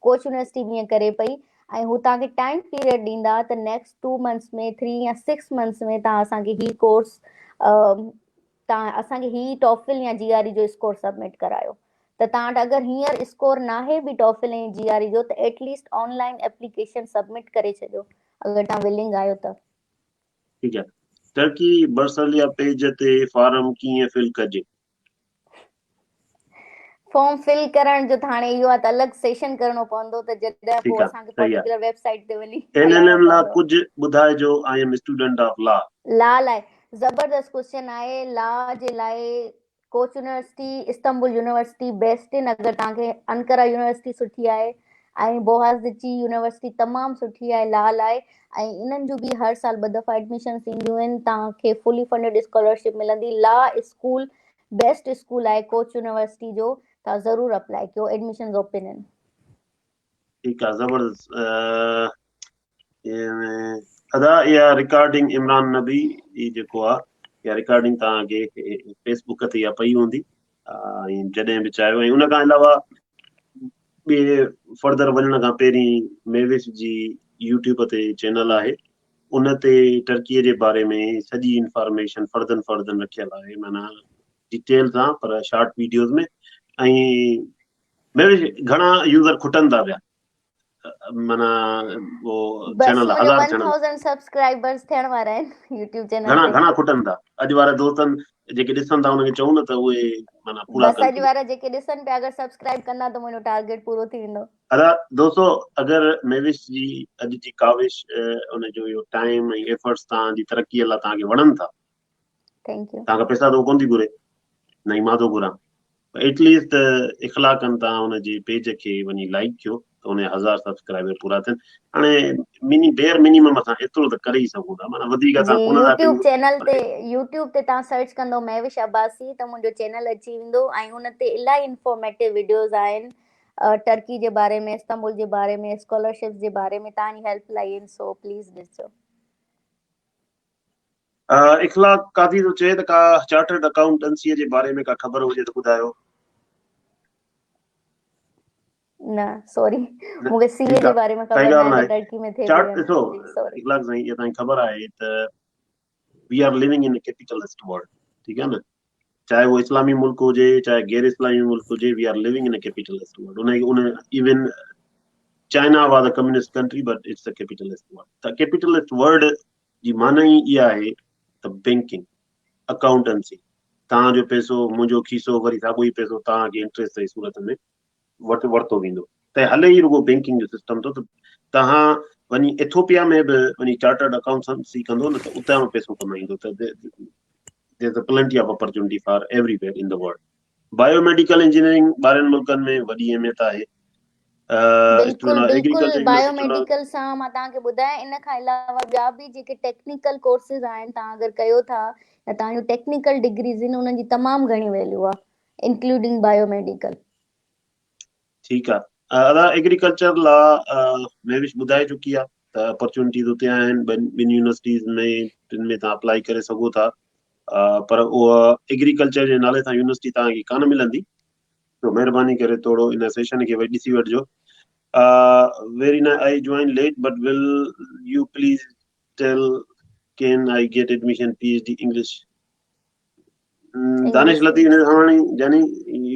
ڪوچ يونيورسٽي به ائين ڪري پئي ۽ هو توهان کي ٽائيم پيريڊ ڏيندا ته نيڪسٽ ٽو منٿس ۾ ٿري يا سڪس منٿس ۾ توهان اسان کي هي ڪورس توهان اسان کي هي ٽوفل يا جي آر اي جو اسڪور سبمٽ ڪرايو ته توهان وٽ اگر هينئر اسڪور ناهي به ٽوفل ۽ جي آر اي جو ته at least online application submit ڪري ڇڏيو اگر توهان ولنگ آهيو ته. ٺيڪ آهي ٽرڪي برسليا پيج تي فارم ڪيئن فل ڪجي. فارم فل ڪرڻ جو ته هاڻي اهو آهي ته الڳ سيشن ڪرڻو پوندو ته جڏهن ٺيڪ پوء آهي اسان کي صحيح آهي پرٽيڪولر ويب سائيٽ تي وڃي ايل ايل هلڻو ايم لا پوندو. ڪجهه ٻڌائجو I am student of law. لا لاء زبردست ڪوشچن آهي لا جي لاء Koç university, Istanbul university best آهن اگر توهان کي انقره يونيورسٽي سٺي آهي ۽ بوهازچي يونيورسٽي تمام سٺي آهي لا لاء ۽ انهن جون به هر سال ٻه دفعا ايڊميشنس اينديون آهن توهان کي فلي فنڊيڊ اسڪالرشپ ملندي لا اسڪول بيسٽ اسڪول آهي ڪوچ يونيورسٽي جو توهان ضرور اپلائي ڪيو ايڊميشنز اوپن آهن. ٺيڪ آ زبردست ادا اها رڪارڊنگ عمران نبي جي جيڪو آ اها رڪارڊنگ توهان کي فيس بڪ تي اها پئي هوندي ۽ جڏهن به چاهيو ۽ ان کان علاوه ٻي فردر وڃڻ کان پهرين ميوش جي يوٽيوب تي چينل آهي ان تي ٽرڪي جي باري ۾ سڄي انفارميشن فردن فردن رکيل آهي معنيٰ ڊيٽيل سان پر شارٽ ويڊيوز ۾ ۽ ميوش گهڻا يوزر کٽن ٿا پيا معنيٰ اهو بس چينل منهنجو هزار ون چينل ٿائوزنڊ سبسڪرائبرز ٿيڻ وارا آهن يوٽيوب چينل گهڻا تي. گهڻا کٽن ٿا اڄ وارا دوستن جيڪي ڏسن ٿا انهن کي چئون نه ته اهي معنيٰ پورا بس ڪن اڄ وارا جيڪي ڏسن پيا اگر سبسڪرائب ڪندا ته منهنجو ٽارگيٽ پورو ٿي ويندو. ادا دوستو اگر مهوش جي اڄ جي ڪاوش ان جو اهو ٽائيم ۽ ايفرٽس توهان جي ترقي لاء توهان کي وڻن ٿا thank you توهان کان پئسا ته هو ڪونه ٿي گهري نه ئي مان ٿو گهران ايٽ ليسٽ اخلاقن توهان ان جي پيج کي وڃي لائيڪ ڪيو ته ان جا هزار سبسڪرائبر پورا ٿين هاڻي مني بيئر منيمم اسان ايترو ته ڪري ئي سگهون ٿا معنيٰ وڌيڪ جي اسان ڪونه ٿا يوٽيوب ڪيون چينل پر تي يوٽيوب تي توهان سرچ ڪندو مهوش عباسي ته منهنجو چينل اچي ويندو ۽ ان تي الاهي انفارميٽو وڊيوز آهن ٽرڪي جي باري ۾ استنبول جي باري ۾ اسڪالرشپس جي باري ۾ توهان جي هيلپ لاء آهن سو پليز ڏسجو. اخلاق قاضي ٿو چئي ته ڪا چارٽرڊ اڪائونٽنسيء جي باري ۾ ڪا خبر هجي ته ٻڌايو. نه سوري مون کي سي اي جي باري ۾ خبر ناهي ته ٽرڪي ۾ ٿئي چارٽ ڏسو اخلاق سائين اها تائين خبر آهي ته we are living in capitalist world ٺيڪ آهي نه چاهي اهو اسلامي ملڪ هجي چاهي غير اسلامي ملڪ هجي we are living in capitalist world in in even China was a communist country but it's a capitalist world ته ڪيپيٽلسٽ ورلڊ جي معنيٰ ئي اها آهي ته بينڪنگ، اڪائونٽنسي، توهان جو پئسو منهنجو کيسو وري ساڳيو ئي پئسو توهان کي انٽريسٽ جي صورت ۾ وٽ ورتو ويندو ته هلي ئي رڳو بينڪنگ جو سسٽم ٿو ته توهان وڃي ايٿوپيا ۾ به وڃي چارٽرڊ اڪائونٽنسي ڪندو نه ته اتان به پئسو ڪمائيندو ته there is a plenty of opportunity for everywhere in the world. Bio medical engineering ٻاهرين ملڪن ۾ وڏي اهميت آهي. بلڪل بلڪل بايو ميڊيڪل سان مان توهان کي ٻڌايان ان کان علاوه ٻيا به جيڪي ٽيڪنيڪل ڪورسز آهن توهان اگر ڪيو ٿا يا توهان جون ٽيڪنيڪل ڊگريز آهن انهن جي تمام گهڻي ويليو آهي انڪلوڊنگ بايو ميڊيڪل. ٺيڪ آ ادا ايگريڪلچر لا مهوش ٻڌائي چڪي آ ته اپرچونٽيز اتي آهن ٻن يونيورسٽيز ۾ ٽن ۾ توهان اپلائي ڪري سگهو ٿا پر اها ايگريڪلچر جي نالي سان يونيورسٽي توهان کي ڪانه ملندي سو مهرباني ڪري ٿورو ان سيشن کي وري ڏسي وٺجو. Very nice I join late but will you please tell can I get admission P H D English Danish Latif Nizamani يعني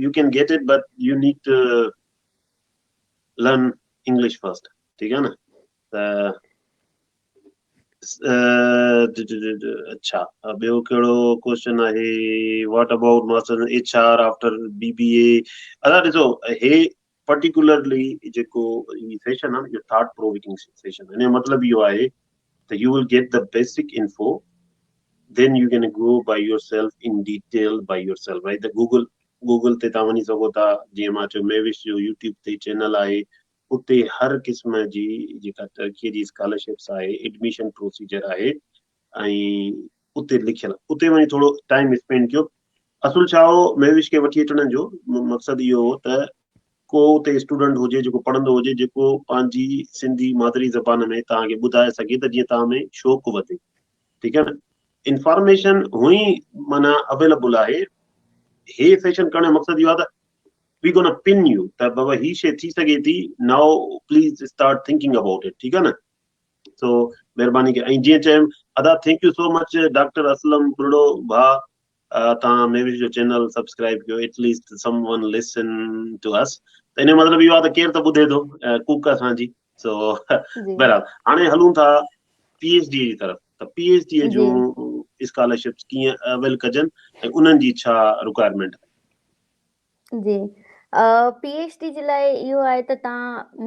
you can get it but you need to learn English first ٺيڪ آ نه ته اڇا ٻيو ڪهڙو question آهي what about master H R after B B A ادا ڏسو هي پرٽيڪولرلي جيڪو هي سيشن آهي اهو ٿاٽ پرووڪنگ سيشن ان جو مطلب اهو آهي ته you will get the basic info then you can go by yourself in detail by yourself right ته گوگل گوگل تي تان وڃي سگهو ٿا جيئن مان چيو ميوش جو يوٽيوب تي چينل آهي اتي هر قسم جي جيڪا ترقي جي اسڪالرشپس آهي ايڊميشن پروسيجر آهي ۽ اتي لکيل اتي وڃي ٿورو ٽائيم اسپينڊ ڪيو اصل ڇا هو مهوش کي وٺي اچڻ جو مقصد اهو هو ته ڪو اتي اسٽوڊنٽ هجي جيڪو پڙهندو هجي جيڪو پنهنجي سنڌي مادري زبان ۾ توهان کي ٻڌائي سگهي ته جيئن توهان ۾ شوق وڌي ٺيڪ آهي نه انفارميشن هئي معنيٰ اويليبل آهي هي سيشن ڪرڻ جو مقصد اهو آهي ته وي گونا پن يو ته بابا هي شي ٿي سگهي ٿي now please start thinking about it ٺيڪ آ نه سو مهرباني ڪري ۽ جيئن چيم ادا thank you so much doctor Aslam Buriro ڀا تان ميوش جو چينل سبسڪرائب ڪيو at least someone listen to us ته ان جو مطلب اهو آ ته ڪير ته ٻڌي ٿو ڪوڪ اسان جي سو بهرحال هاڻي هلون ٿا پي ايڇ ڊي جي طرف ته پي ايڇ ڊي جون اسڪالرشپس ڪيئن اويل ڪجن ۽ انهن جي ڇا رڪوائرمينٽ آهي. جي پي ايڇ ڊي جي لاء اهو آهي ته تان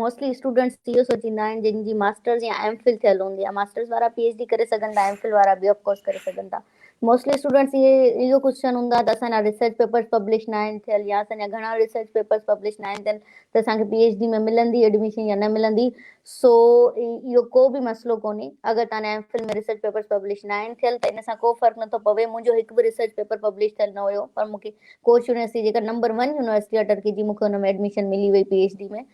موسٽلي اسٽوڊنٽس اهو سوچيندا آهن جن جي ماسٽرز يا ايم فل ٿيل هوندي آهي ماسٽرز وارا پي ايڇ ڊي ڪري سگهن ٿا ايم فل وارا به آف ڪورس ڪري سگهن ٿا موسٽلي اسٽوڊنٽس اهي اهو ڪوشچن هوندو آهي ته اسان جا ريسرچ پيپرز پبلش نه آهن ٿيل يا اسان جا گهڻا ريسرچ پيپرز پبلش نه آهن ٿيل ته اسان کي پي ايڇ ڊي ۾ ملندي ايڊميشن يا نه ملندي سو اهو ڪو به مسئلو ڪونهي اگر توهان M Phil ۾ research papers publish ناهن ٿيل ته ان سان ڪو فرق نٿو پوي منهنجو هڪ به ريسرچ پيپر پبلش ٿيل نه هيو پر مونکي ڪوچ يونيورسٽي جيڪا نمبر ون يونيورسٽي آهي ٽرڪي جي مونکي ان ۾ ايڊميشن ملي وئي پي ايڇ ڊي ۾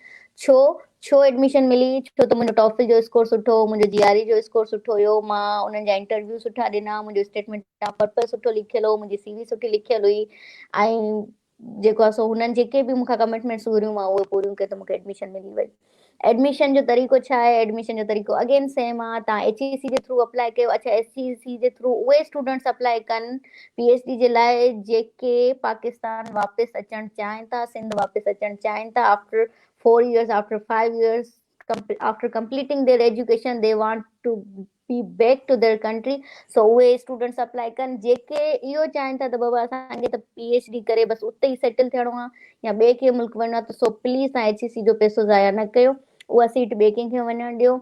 ڇو ڇو ايڊميشن ملي ڇو ته منهنجو ٽافل جو اسڪور سٺو هو منهنجو جي آر اي جو اسڪور سٺو هيو مان انهن جا انٽرويو سٺا ڏنا منهنجو اسٽيٽمينٽ آف پرپز سٺو لکيل هو منهنجي سي وي سٺي لکيل هئي ۽ جيڪو آهي سو هنن جيڪي به مون کان ڪمٽمينٽس گهريون مان اهي پوريون ڪيون ته مون کي ايڊميشن ملي وئي. ايڊميشن جو طريقو ڇا آهي؟ ايڊميشن جو طريقو اگين سيم آهي تان ايڇ اي سي جي ٿرو اپلائي ڪيو اڇا ايڇ اي سي جي ٿرو اهي اسٽوڊنٽس اپلائي ڪن پي ايڇ ڊي جي لاء جيڪي پاڪستان واپس اچڻ چاهين ٿا سنڌ واپس اچڻ چاهين ٿا after 4 years after 5 years after completing their education they want to be back to their country so اهي اسٽوڊنٽس اپلائي ڪن جيڪي اهو چاهين ٿا ته بابا اسان کي ته پي ايڇ ڊي ڪري بس اتي ئي سيٽل ٿيڻو آهي يا ٻئي ڪنهن ملڪ وڃڻو آهي ته سو پليز تان ايڇ اي سي جو پيسو ضايع نه ڪيو اها سيٽ ٻئي ڪنهن کي وڃڻ ڏيو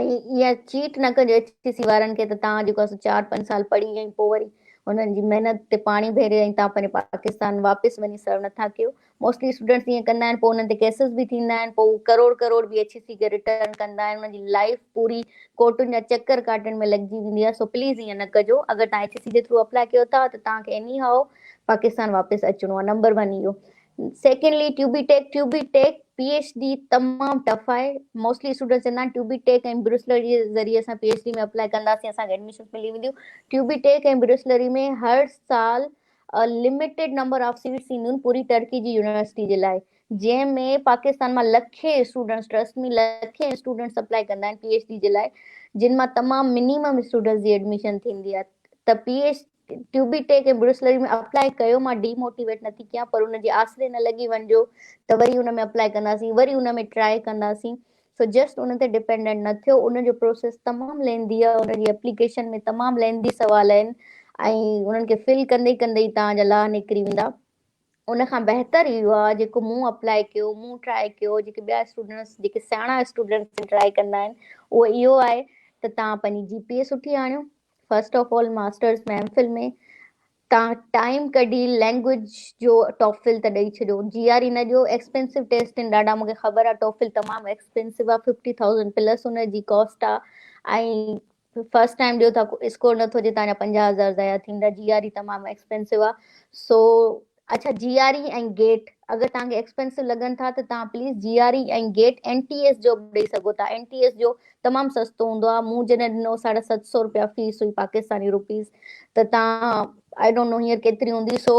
۽ اها چيٽ نه ڪجو ايڇ اي سي وارن کي ته تان جيڪو آهي 4 5 سال پڙهي ۽ پوء وري انهن جي محنت تي پاڻي ڀيري ۽ تان پنهنجي پاڪستان واپس وڃي سرو نٿا ڪيو موسٽلي اسٽوڊنٽس ائين ڪندا آهن پوء انهن تي ڪيسز به ٿيندا آهن پوء هو ڪروڙ ڪروڙ به ايڇ اي سي کي ريٽرن ڪندا آهن انهن جي لائف پوري ڪورٽن جا چڪر ڪاٽڻ ۾ لڳجي ويندي آهي سو پليز ائين نه ڪجو اگر توهان ايڇ اي سي جي ٿرو اپلاء ڪيو ٿا ته توهان کي ايني هائو پاڪستان واپس اچڻو آهي نمبر ون اهو secondly TÜBITEK TÜBITEK P H D تمام ٽف آهي موسٽلي اسٽوڊنٽس چوندا آهن ٽيوبي ٽيڪ ۽ برسلري جي ذريعي اسان پي ايڇ ڊي ۾ اپلاء ڪنداسين اسان کي ايڊميشن ملي وينديون ٽيوبي ٽيڪ ۽ برسلري ۾ هر سال لميٽيڊ نمبر آف سيٽس اينديون آهن پوري ٽرڪي جي يونيورسٽي جي لاء جنهن ۾ پاڪستان مان لکين اسٽوڊنٽس ٽرسٽ مي لکين اسٽوڊنٽس اپلائي ڪندا آهن پي ايڇ ڊي جي لاء جن مان تمام منيمم اسٽوڊنٽس جي ايڊميشن ٿيندي آهي ته پي ايڇ ٽيوبي ٽيڪ ۽ برسلري ۾ اپلائي ڪيو مان ڊي موٽيويٽ نٿي ڪيان پر ان جي آسري نه لڳي وڃجو ته وري ان ۾ اپلائي ڪنداسين وري ان ۾ ٽرائي ڪنداسين سو جسٽ ان تي ڊپينڊنٽ نه ٿيو ان جو پروسيس تمام ليندي آهي ان جي اپليڪيشن ۾ تمام ليندي سوال آهن ۽ انهن کي فل ڪندي ڪندي ئي توهان جا لاهه نڪري ويندا ان کان بهتر اهو آهي جيڪو مون اپلائي ڪيو مون ٽرائي ڪيو جيڪي ٻيا اسٽوڊنٽس جيڪي سياڻا اسٽوڊنٽس ٽرائي ڪندا آهن اهو اهو آهي ته توهان پنهنجي جي پي اي سٺي آڻيو first of all masters ۾ M Phil ۾ توهان ٽائيم ڪڍي لينگويج جو ٽوفل ته ڏئي ڇڏيو جي آر اي نه ڏيو ايڪسپينسو ٽيسٽ آهن ڏاڍا مونکي خبر آهي ٽوفل تمام ايڪسپينسو آهي 50000 پلس ان جي ڪاسٽ آهي ۽ فرسٽ ٽائيم ڏيو ٿا اسڪور نٿو اچي توهان جا 50000 ضايع ٿيندا جي آر اي تمام ايڪسپينسو آهي سو اڇا جي آر اي ۽ گيٽ اگر توهان کي ايڪسپينسو لڳن ٿا ته توهان please G R E ۽ GATE N T S جو به ڏئي سگهو ٿا اين ٽي ايس جو تمام سستو هوندو آهي مون جڏهن ڏنو 750 روپيا فيس هئي پاڪستاني روپيز ته توهان I don't know هينئر ڪيتري هوندي سو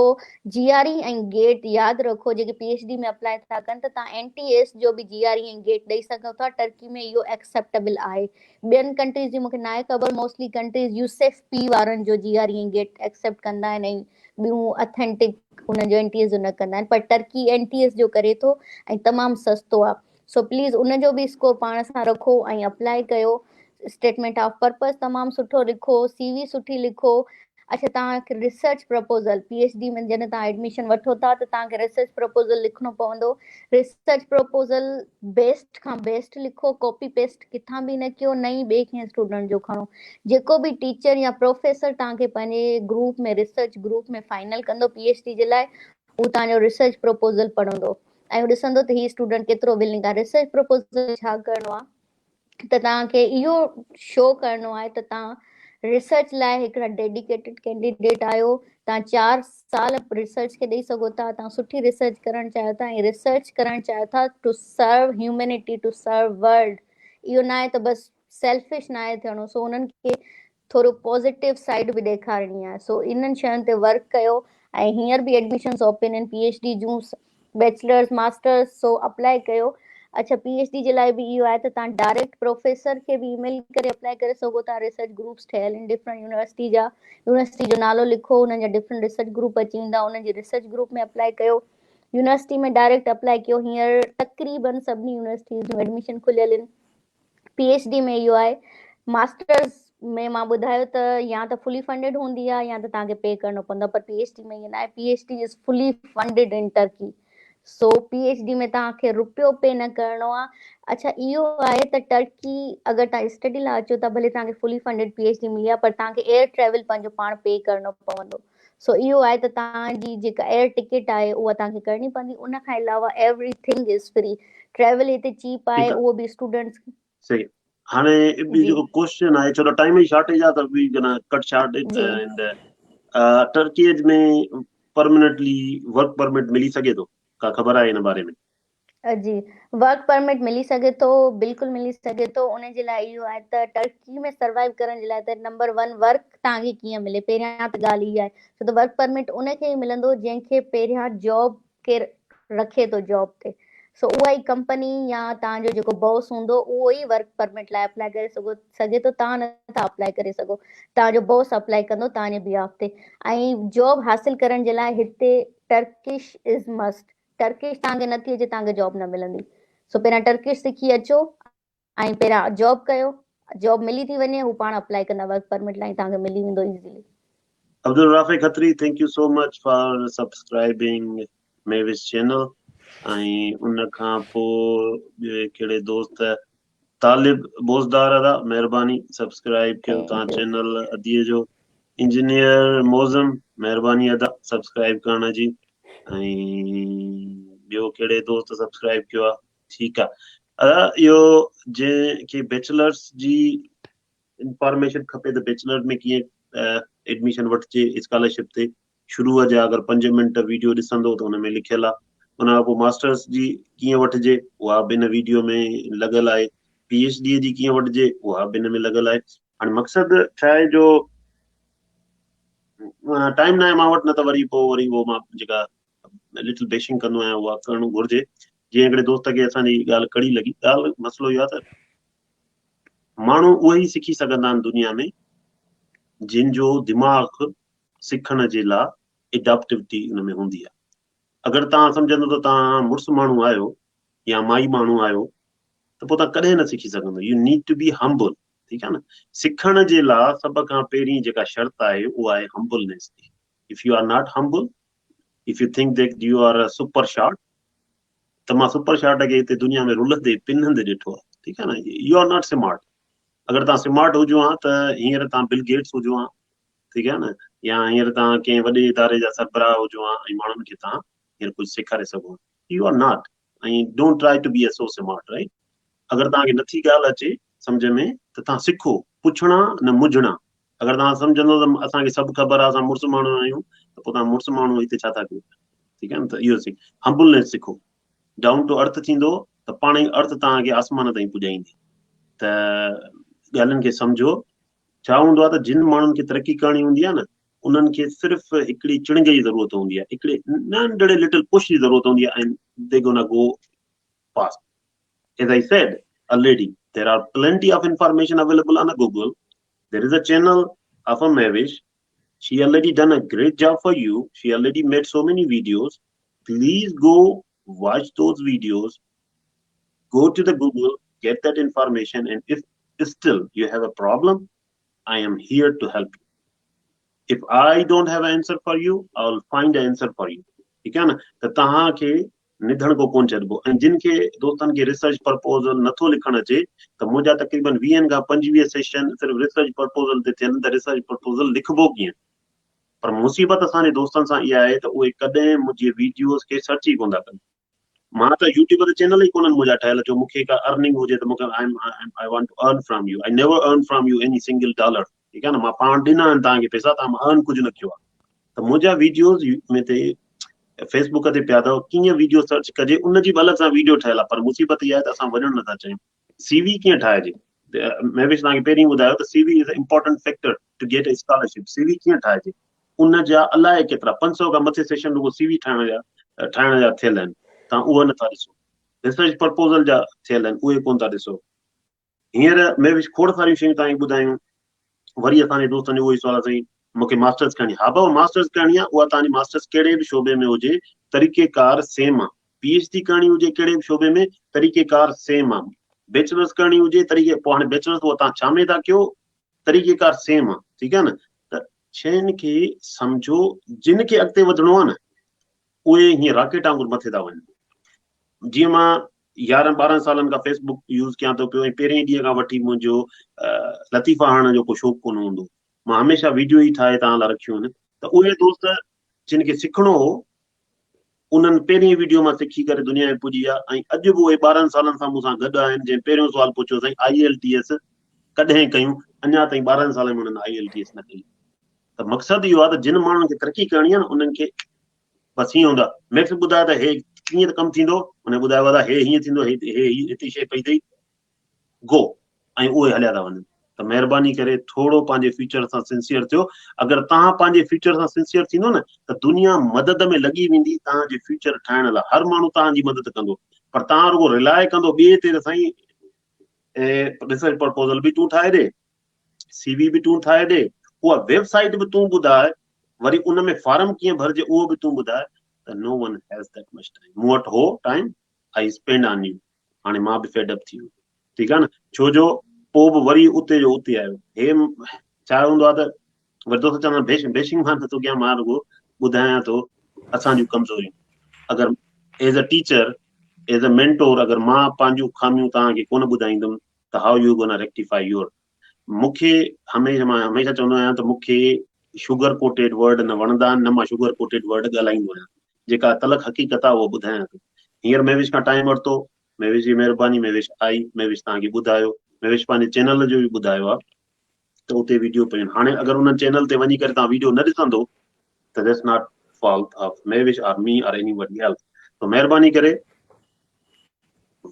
جي آر اي ۽ گيٽ ياد رکو جيڪي پي ايڇ ڊي ۾ اپلائي ٿا ڪن ته توهان اين ٽي ايس جو به جي آر اي ۽ گيٽ ڏئي سگهو ٿا ٽرڪي ۾ اهو ايڪسيپٽيبل آهي ٻين ڪنٽريز جي مونکي ناهي خبر موسٽلي ڪنٽريز يوسيف پي وارن جو جي آر اي ۽ گيٽ ايڪسيپٽ ڪندا آهن ۽ ٻيون اٿينٽڪ انهن جو اين ٽي ايس جو نه ڪندا آهن پر ٽرڪي اين ٽي ايس جو ڪري ٿو ۽ تمام سستو آهي سو پليز ان جو به اسڪور پاڻ سان رکو ۽ اپلائي ڪيو اسٽيٽمينٽ آف پرپز تمام سٺو لکو سي وي سٺي لکو اڇا توهان کي research proposal P H D ۾ جڏهن توهان ايڊميشن وٺو ٿا ته توهان کي ريسرچ پرپوزل لکڻو پوندو ريسرچ پرپوزل بيسٽ کان بيسٽ لکو ڪاپي پيسٽ ڪٿان به نه ڪيو نه ئي ٻئي ڪنهن اسٽوڊنٽ جو کڻو جيڪو به ٽيچر يا پروفيسر توهان کي پنهنجي گروپ ۾ ريسرچ گروپ ۾ فائنل ڪندو پي ايڇ ڊي جي لاء هو توهان جو ريسرچ پروپوزل پڙهندو ۽ هو ڏسندو ته هي اسٽوڊنٽ ڪيترو ولنگ آهي ريسرچ پروپوزل ڇا ڪرڻو آهي ته توهان کي اهو شو ڪرڻو آهي ته توهان ريسرچ لاء هڪڙا ڊيڊيڪيٽيڊ ڪينڊيڊيٽ آهيو توهان 4 سال ريسرچ کي ڏئي سگهو ٿا توهان سٺي ريسرچ ڪرڻ چاهيو ٿا ۽ ريسرچ ڪرڻ چاهيو ٿا to serve humanity to serve world اهو نه آهي ته بس سيلفش نه آهي ٿيڻو سو انهن کي ٿورو پازيٽو سائيڊ به ڏيکارڻي آهي سو انهن شين تي ورڪ ڪيو ۽ هينئر به ايڊميشنس اوپن آهن پي ايڇ ڊي جون بيچلرس ماسٽرس سو اپلائي ڪيو اڇا پي ايڇ ڊي جي لاء به اهو آهي ته توهان ڊائريڪٽ پروفيسر کي به اي ميل ڪري اپلائي ڪري سگهو ٿا ريسرچ گروپس ٺهيل آهن ڊفرنٽ يونيورسٽي جا يونيورسٽي جو نالو لکو انهن جا ڊفرنٽ ريسرچ گروپ اچي ويندا انهن جي ريسرچ گروپ ۾ اپلائي ڪيو يونيورسٽي ۾ ڊائريڪٽ اپلائي ڪيو هينئر تقريبن سڀني يونيورسٽيز جون ايڊميشن کليل آهن پي ايڇ ڊي ۾ اهو آهي ماسٽرز ۾ مان ٻڌايو ته يا ته فلي فنڊيڊ هوندي آهي يا ته توهان کي پي ڪرڻو پوندو پر پي ايڇ ڊي ۾ ائين نه آهي P H D is fully funded in Turkey so P H D ۾ توهان کي روپيو پي نه ڪرڻو آهي اڇا اهو آهي ته ٽرڪي اگر توهان اسٽڊي لاء اچو ٿا ڀلي توهان کي fully funded P H D ملي آهي پر توهان کي ايئر ٽريول پنهنجو پاڻ پي ڪرڻو پوندو سو اهو آهي ته توهان جي جيڪا ايئر ٽڪيٽ آهي اها توهان کي ڪرڻي پوندي ان کان علاوه every thing is free travel هتي چيپ آهي اهو به اسٽوڊنٽس صحيح هاڻي ٻي جيڪو ڪوشچن آهي ڇو ته ٽائيم جي شارٽيج آهي ته we gonna cut short it and Turkey ۾ permanently work permit ملي سگهي ٿو ڪا خبر آهي ان باري ۾؟ جي ورڪ پرمٽ ملي سگهي ٿو بلڪل ملي سگهي ٿو ان جي لاء اهو آهي ته ٽرڪي ۾ سروائيو ڪرڻ جي لاء ته نمبر ون ورڪ توهان کي ڪيئن ملي پهريان ته ڳالهه اها آهي ڇو ته ورڪ پرمٽ ان کي ئي ملندو جنهن کي پهريان جاب ڪير رکي ٿو جاب تي سو اها ئي ڪمپني يا توهان جو جيڪو باس هوندو اهو ئي ورڪ پرمٽ لاء اپلائي ڪري سگهو سگهي ٿو توهان نٿا اپلائي ڪري سگهو توهان جو باس اپلائي ڪندو توهان جي بيهاف تي ۽ جاب حاصل ڪرڻ جي لاء هتي ٽرڪش از مسٽ ٽرڪش توهان کي نٿي اچي توهان کي جاب نه ملندي سو پهريان ٽرڪش سکي اچو ۽ پهريان جاب ڪيو جاب ملي ٿي وڃي هو پاڻ اپلائي ڪندا ورڪ پرمٽ لاء توهان کي ملي ويندو easily. Abdul Rafi Khatri thank you so much for subscribing Mehwish channel ۽ ان کان پو ٻئي ڪهڙي دوست طالب بوزدار ادا مهرباني سبسڪرائب ڪيو تان چينل ادي جو انجنيئر موزم مهرباني ادا سبسڪرائب ڪرڻ جي ۽ ٻيو ڪهڙي دوست سبسڪرائب ڪيو آ ٺيڪ آ ادا اهو جنهن کي بيچلرس جي انفارميشن کپي ته بيچلر ۾ ڪيئن ايڊميشن وٺجي اسڪالرشپ تي شروع جا اگر 5 منٽ ويڊيو ڏسندو ته ان ۾ لکيل آ ان کان پوء ماسٽرس جي ڪيئن وٺجي اها به ان ويڊيو ۾ لڳل آهي پي ايڇ ڊي جي ڪيئن وٺجي اها به ان ۾ لڳل آهي هاڻي مقصد ڇا آهي جو ٽائيم ناهي مان وٽ نه ته وري پوء وري اهو مان جيڪا لٽل بيشنگ ڪندو آهيان اها ڪرڻ گهرجي جيئن هڪڙي دوست کي اسان جي ڳالهه ڪڙي لڳي ڳالهه مسئلو اهو آهي ته ماڻهو اهي ئي سکي سگهندا آهن دنيا ۾ جن جو دماغ سکڻ جي لاء اڊاپٽيوٽي ان ۾ هوندي آهي اگر توهان سمجهندو ته توهان مڙس ماڻهو آهيو يا مائي ماڻهو آهيو ته پوء توهان ڪڏهن نه سکي سگهندو you need to be humble ٺيڪ آهي نه سکڻ جي لاء سڀ کان پهرين جيڪا شرط آهي اها آهي همبلنيس جي if you are not humble if you think that you are a super shot ته مان سپر شارٽ کي هتي دنيا ۾ رلندي پنندي ڏٺو آهي ٺيڪ آهي نه you are not smart اگر توهان سمارٽ هجو ها ته هينئر توهان بل گيٽس هجو ها ٺيڪ آهي نه يا هينئر توهان ڪنهن وڏي اداري جا سربراهه هجو ها ۽ ماڻهن کي توهان هينئر ڪجهه سيکاري سگهو ها. You are not ۽ don't try to be a so smart right. اگر توهان کي نٿي ڳالهه اچي سمجهه ۾ ته توهان سکو، پڇڻا نه مجهڻا. اگر توهان سمجهندو ته اسان کي سڀ خبر آهي اسان مڙس ماڻهو آهيون ته پوء توهان مڙس ماڻهو هتي ڇا ٿا ڪيو پيا. ٺيڪ آهي نه ته اهو سک همبلنيس سکو. ڊائون ٽو ارٿ ٿيندو ته پاڻ ئي ارٿ توهان کي آسمان تائين پڄائيندي. ته ڳالهين کي سمجهو. ڇا هوندو آهي ته جن ماڻهن کي ترقي ڪرڻي هوندي آهي نه انهن کي صرف هڪڙي چڻنگ جي ضرورت هوندي آهي، هڪڙي ننڍڙي لٽل پش جي ضرورت هوندي آهي ۽ they gonna go fast. As I said already there are plenty of information available on Google, there is a channel of a Mehwish, she already done a great job for you, she already made so many videos, please go watch those videos, go to the Google, get that information and if still you have a problem, I am here to help you. If I don't have an answer for you, I will find an answer for you. ٺيڪ آهي نه ته توهان کي نڌڻڪو ڪون ڇڏبو ۽ جن کي دوستن کي ريسرچ پرپوزل نٿو لکڻ اچي ته منهنجا تقريبن ويهن کان 25 سيشن صرف ريسرچ پرپوزل تي ٿيل ته ريسرچ پرپوزل لکبو ڪيئن پر مصيبت اسان جي دوستن سان اها آهي ته اهي ڪڏهن منهنجي ويڊيوز کي سرچ ئي ڪون ٿا ڪن. مان ته يوٽيوب تي چينل ئي ڪونهن منهنجا ٺهيل جو مونکي ڪا ارننگ هجي ته مونکي I want to earn from you I never earn from you any single dollar ٺيڪ آهي نه مان پاڻ ڏنا آهن توهان کي پئسا توهان ارن ڪجهه نه ڪيو آهي ته منهنجا ويڊيوز ۾ تي فيسبوڪ تي پيا اٿو ڪيئن ويڊيو سرچ ڪجي ان جي به الڳ سان ويڊيو ٺهيل آهي پر مصيبت اها آهي ته اسان وڃڻ نٿا چاهيون سي وي ڪيئن ٺاهجي مهوش توهان کي پهرين ٻڌايو ته C V is important factor to get a scholarship C V ڪيئن ٺاهجي ان جا الائي ڪيترا 500 کان مٿي سيشن رڳو سي وي ٺاهڻ جا ٺاهڻ جا ٿيل آهن توهان اهو نٿا ڏسو ريسرچ پرپوزل جا ٿيل آهن اهي ڪون ٿا ڏسو هينئر مهوش کوڙ ساريون شيون توهان کي ٻڌايون وري اسان جي دوستن جو اهو ئي سوال آهي سائين مون کي ماسٽرس ڪرڻي ها بابا ماسٽرس ڪرڻي آهي اها توهان جي ماسٽرس ڪهڙي به شعبي ۾ هجي طريقي ڪار سيم آهي پي ايڇ ڊي ڪرڻي هجي ڪهڙي به شعبي ۾ طريقي ڪار سيم آهي بيچلرس ڪرڻي هجي طريقي پوء هاڻي بيچلرس اها توهان ڇا ۾ ٿا ڪيو طريقي ڪار سيم آهي ٺيڪ آهي نه ته شين کي سمجهو جن کي اڳتي وڌڻو آهي نه اهي هيئن راڪيٽ وانگر مٿي ٿا وڃن جيئن مان 11 12 سالن کان فيس بڪ يوز ڪيان ٿو پيو ۽ پهرين ڏينهن کان وٺي منهنجو لطيفا هڻڻ جو ڪو شوق ڪونه هوندو مان هميشه ويڊيو ئي ٺاهي توهان لاء رکيون آهن ته اهي دوست جن کي سکڻو هو انهن پهرين ويڊيو مان سکي ڪري دنيا ۾ پڄي ويا ۽ اڄ به اهي 12 سالن سان مون سان گڏ آهن جنهن پهريون سوال پڇيو سائين I L T S ڪڏهن ڪيون اڃا تائين 12 سالن ۾ انهن I L T S نه ڪئي ته مقصد اهو آهي ته جن ماڻهن کي ترقي ڪرڻي آهي نه انهن کي بس هيئن هوندا. ميڪس ٻڌايو ته هي ڪيئن ته ڪم ٿيندو؟ هن ٻڌايو ادا هي هيئن ٿيندو، هي هي هتي شيء پئي اٿئي، گو ۽ اهي هليا ٿا وڃن. ته مهرباني ڪري ٿورو پنهنجي فيوچر سان سنسيئر ٿيو. اگر توهان پنهنجي فيوچر سان سنسيئر ٿيندو نه ته دنيا مدد ۾ لڳي ويندي توهان جي فيوچر ٺاهڻ لاء. هر ماڻهو توهان جي مدد ڪندو پر توهان رڳو رلاء ڪندو ٻئي تي ته سائين ريسرچ پرپوزل به تون ٺاهي ڏي، سي وي به تون ٺاهي ڏي، اها ويب سائيٽ به تون ٻڌاء، وري ان ۾ فارم ڪيئن ڀرجي اهو به تون ٻڌاء ته no one has that much time مون وٽ هو time I spend on you هاڻي مان به فيڊ اپ ٿي ويو ٺيڪ آهي نه ڇو جو پوء به وري اتي جو اتي آيو هي ڇا هوندو آهي ته وري دوست چوندا بيش بيشنگ مان نٿو ڪيان مان رڳو ٻڌايان ٿو اسان جون ڪمزوريون اگر as a teacher as a mentor اگر مان پنهنجون خاميون توهان کي ڪونه ٻڌائيندم ته how you gonna rectify your مون کي هميشه مان هميشه چوندو آهيان ته مون کي شگر ڪوٽيڊ ورڊ نه وڻندا آهن نه مان شگر ڪوٽيڊ ورڊ ڳالهائيندو آهيان جيڪا تلخ حقيقت آهي اها ٻڌايان ٿو هينئر مهوش کان ٽائيم ورتو مهوش جي مهرباني مهوش آئي مهوش توهان کي ٻڌايو مهوش پنهنجي چينل جو به ٻڌايو آهي ته اتي ويڊيو پيون هاڻي اگر انهن چينل تي وڃي ڪري توهان ويڊيو نه ڏسندو ته that's not fault of Mehwish or me or anybody else ته مهرباني ڪري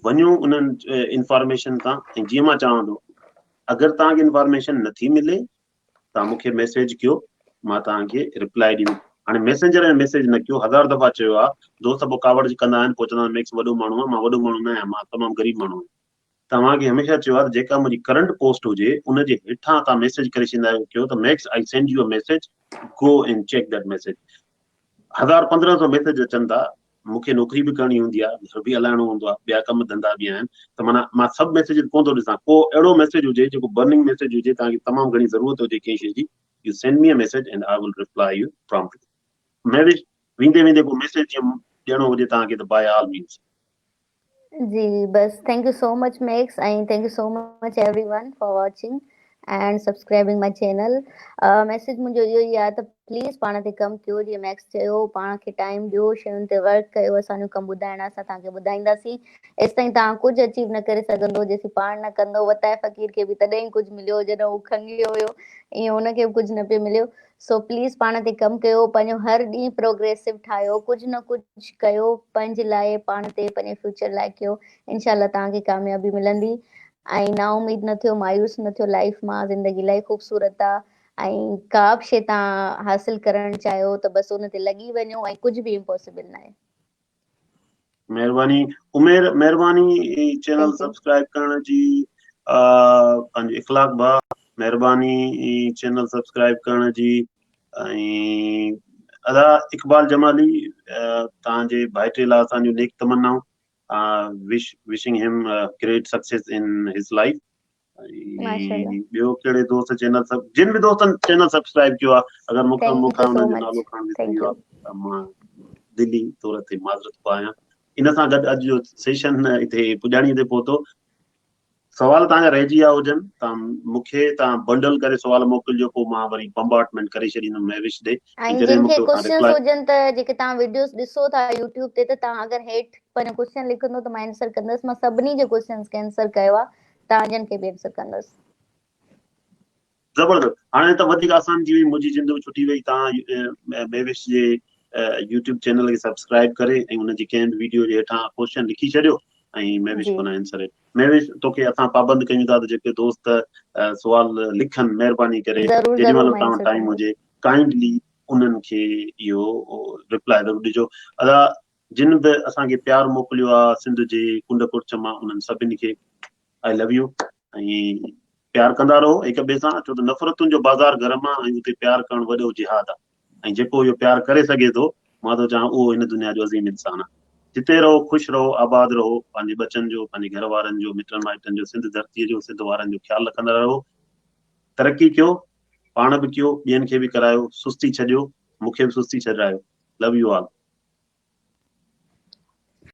وڃو انهن انفارميشن تان ۽ جيئن مان چوان ٿو اگر توهان کي انفارميشن نٿي ملي توهان مون کي ميسيج ڪيو مان توهان کي رپلائي ڏيندم هاڻي ميسينجر ۾ ميسيج نه ڪيو هزار دفعا چيو آهي دوست پوء ڪاوڙ ڪندا آهن پوء چوندا آهن ميڪس وڏو ماڻهو آهي مان وڏو ماڻهو نه آهيان مان تمام غريب ماڻهو آهيان توهان کي هميشه چيو آهي ته جيڪا منهنجي ڪرنٽ پوسٽ هجي ان جي هيٺان توهان ميسيج ڪري ڇڏيندا آهيو ڪيو ته Max I send you a message go and check that message هزار 1500 ميسيج اچن ٿا، مون کي نوڪري به ڪرڻي هوندي آهي، گهر به هلائڻو هوندو آهي، ٻيا ڪم ڌنڌا به آهن ته معنيٰ مان سڀ ميسيجز ڪونه ٿو ڏسان، ڪو اهڙو ميسيج هجي جيڪو برننگ ميسيج هجي، توهان کي تمام گهڻي ضرورت هجي ڪنهن شيء جي، you send me a message and I will reply you promptly. Mehwish, ويندي ويندي ڪو ميسيج جيئن ڏيڻو هجي توهان کي ته باء آل مينز. جي بس thank you so much Max ۽ thank you so much everyone for watching. And subscribing my channel. Message منهنجو اهو ئي آهي ته پليز پاڻ تي ڪم ڪيو جيئن ميڪس چيو پاڻ کي ٽائيم ڏيو شين تي ورڪ ڪيو اسان جو ڪم ٻڌائڻ اسان توهان کي ٻڌائينداسين ايستائين توهان ڪجهه اچيو نه ڪري سگهندو جيسين پاڻ نه ڪندو وتائي فقير کي به تڏهن ئي ڪجهه مليو جڏهن هو کنگهيو هيو ائين هن کي به ڪجهه نه پئي مليو سو پليز پاڻ تي ڪم ڪيو پنهنجو هر ڏينهن پروگريسو ٺاهيو ڪجهه نه ڪجهه ڪيو پنهنجي لاء پاڻ تي پنهنجي فيوچر لاء ڪيو انشاء الله توهان کي ڪاميابي ملندي ۽ نا اميد نه ٿيو مايوس نه ٿيو لائيف مان زندگي الاهي خوبصورت آ ۽ ڪا به شي توهان حاصل ڪرڻ چاهيو ته بس ان تي لڳي وڃو ۽ ڪجهه به امپاسبل ناهي. مهرباني عمير مهرباني چينل سبسڪرائب ڪرڻ جي پنهنجي اخلاق ڀا مهرباني چينل سبسڪرائب ڪرڻ جي ۽ ادا اقبال جمالي توهان جي ڀائٽي لاء اسان جون نيڪ تمنائون wish wishing him great success in his life ٻيو ڪهڙي دوست چينل سب جن به دوستن چينل سبسڪرائب ڪيو آهي اگر مون کان مون کان انهن جو نالو کڻڻ وسري ويو آهي ته مان دلي طور تي معذرت خواهه آهيان ان سان گڏ اڄ جو سيشن هتي پڄاڻي تي پهتو سوال توهان جا رهجي ويا هجن ته مون کي توهان بنڊل ڪري سوال موڪلجو پوء مان وري بمبارٽمينٽ ڪري ڇڏيندم مهوش ڏي ۽ جن کي ڪوشچنس هجن ته جيڪي توهان وڊيوز ڏسو ٿا يوٽيوب تي ته توهان اگر هيٺ پنهنجو ڪوشچن لکندو ته مان آنسر ڪندس مان سڀني جي ڪوشچنس کي آنسر ڪيو آهي توهان جن کي به آنسر ڪندس. زبردست هاڻي ته وڌيڪ آسان ٿي وئي منهنجي جند به ڇٽي وئي توهان مهوش جي يوٽيوب چينل کي سبسڪرائب ڪري ۽ ان جي ڪنهن به ويڊيو جي هيٺان ڪوشچن لکي ڇڏيو ۽ مهوش کان آنسر مهوش توکي اسان پابند ڪيون ٿا ته جيڪي دوست سوال لکن مهرباني ڪري جيڏي مهل توهان ٽائيم هجي ڪائنڊلي انهن کي اهو رپلائي ضرور ڏجو ادا جن به اسان کي پيار موڪليو آ سنڌ جي ڪنڊ ڪڙڇ مان انهن سڀني کي آئي لو يو ۽ پيار ڪندا رهو هڪ ٻئي سان ڇو ته نفرتن جو بازار گرم آ ۽ اتي پيار ڪرڻ وڏو جهاد آ ۽ جيڪو اهو پيار ڪري سگهي ٿو مان ٿو چاهان اهو هن دنيا جو عظيم انسان آ جتي رهو خوش رهو آباد رهو پنهنجي ٻچن جو پنهنجي گهر وارن جو مٽن مائٽن جو سنڌ ڌرتي جو سنڌ وارن جو خيال رکندا رهو ترقي ڪيو پاڻ به ڪيو ٻين کي به ڪرايو سستي ڇڏيو مون کي به سستي ڇڏرايو لو you all.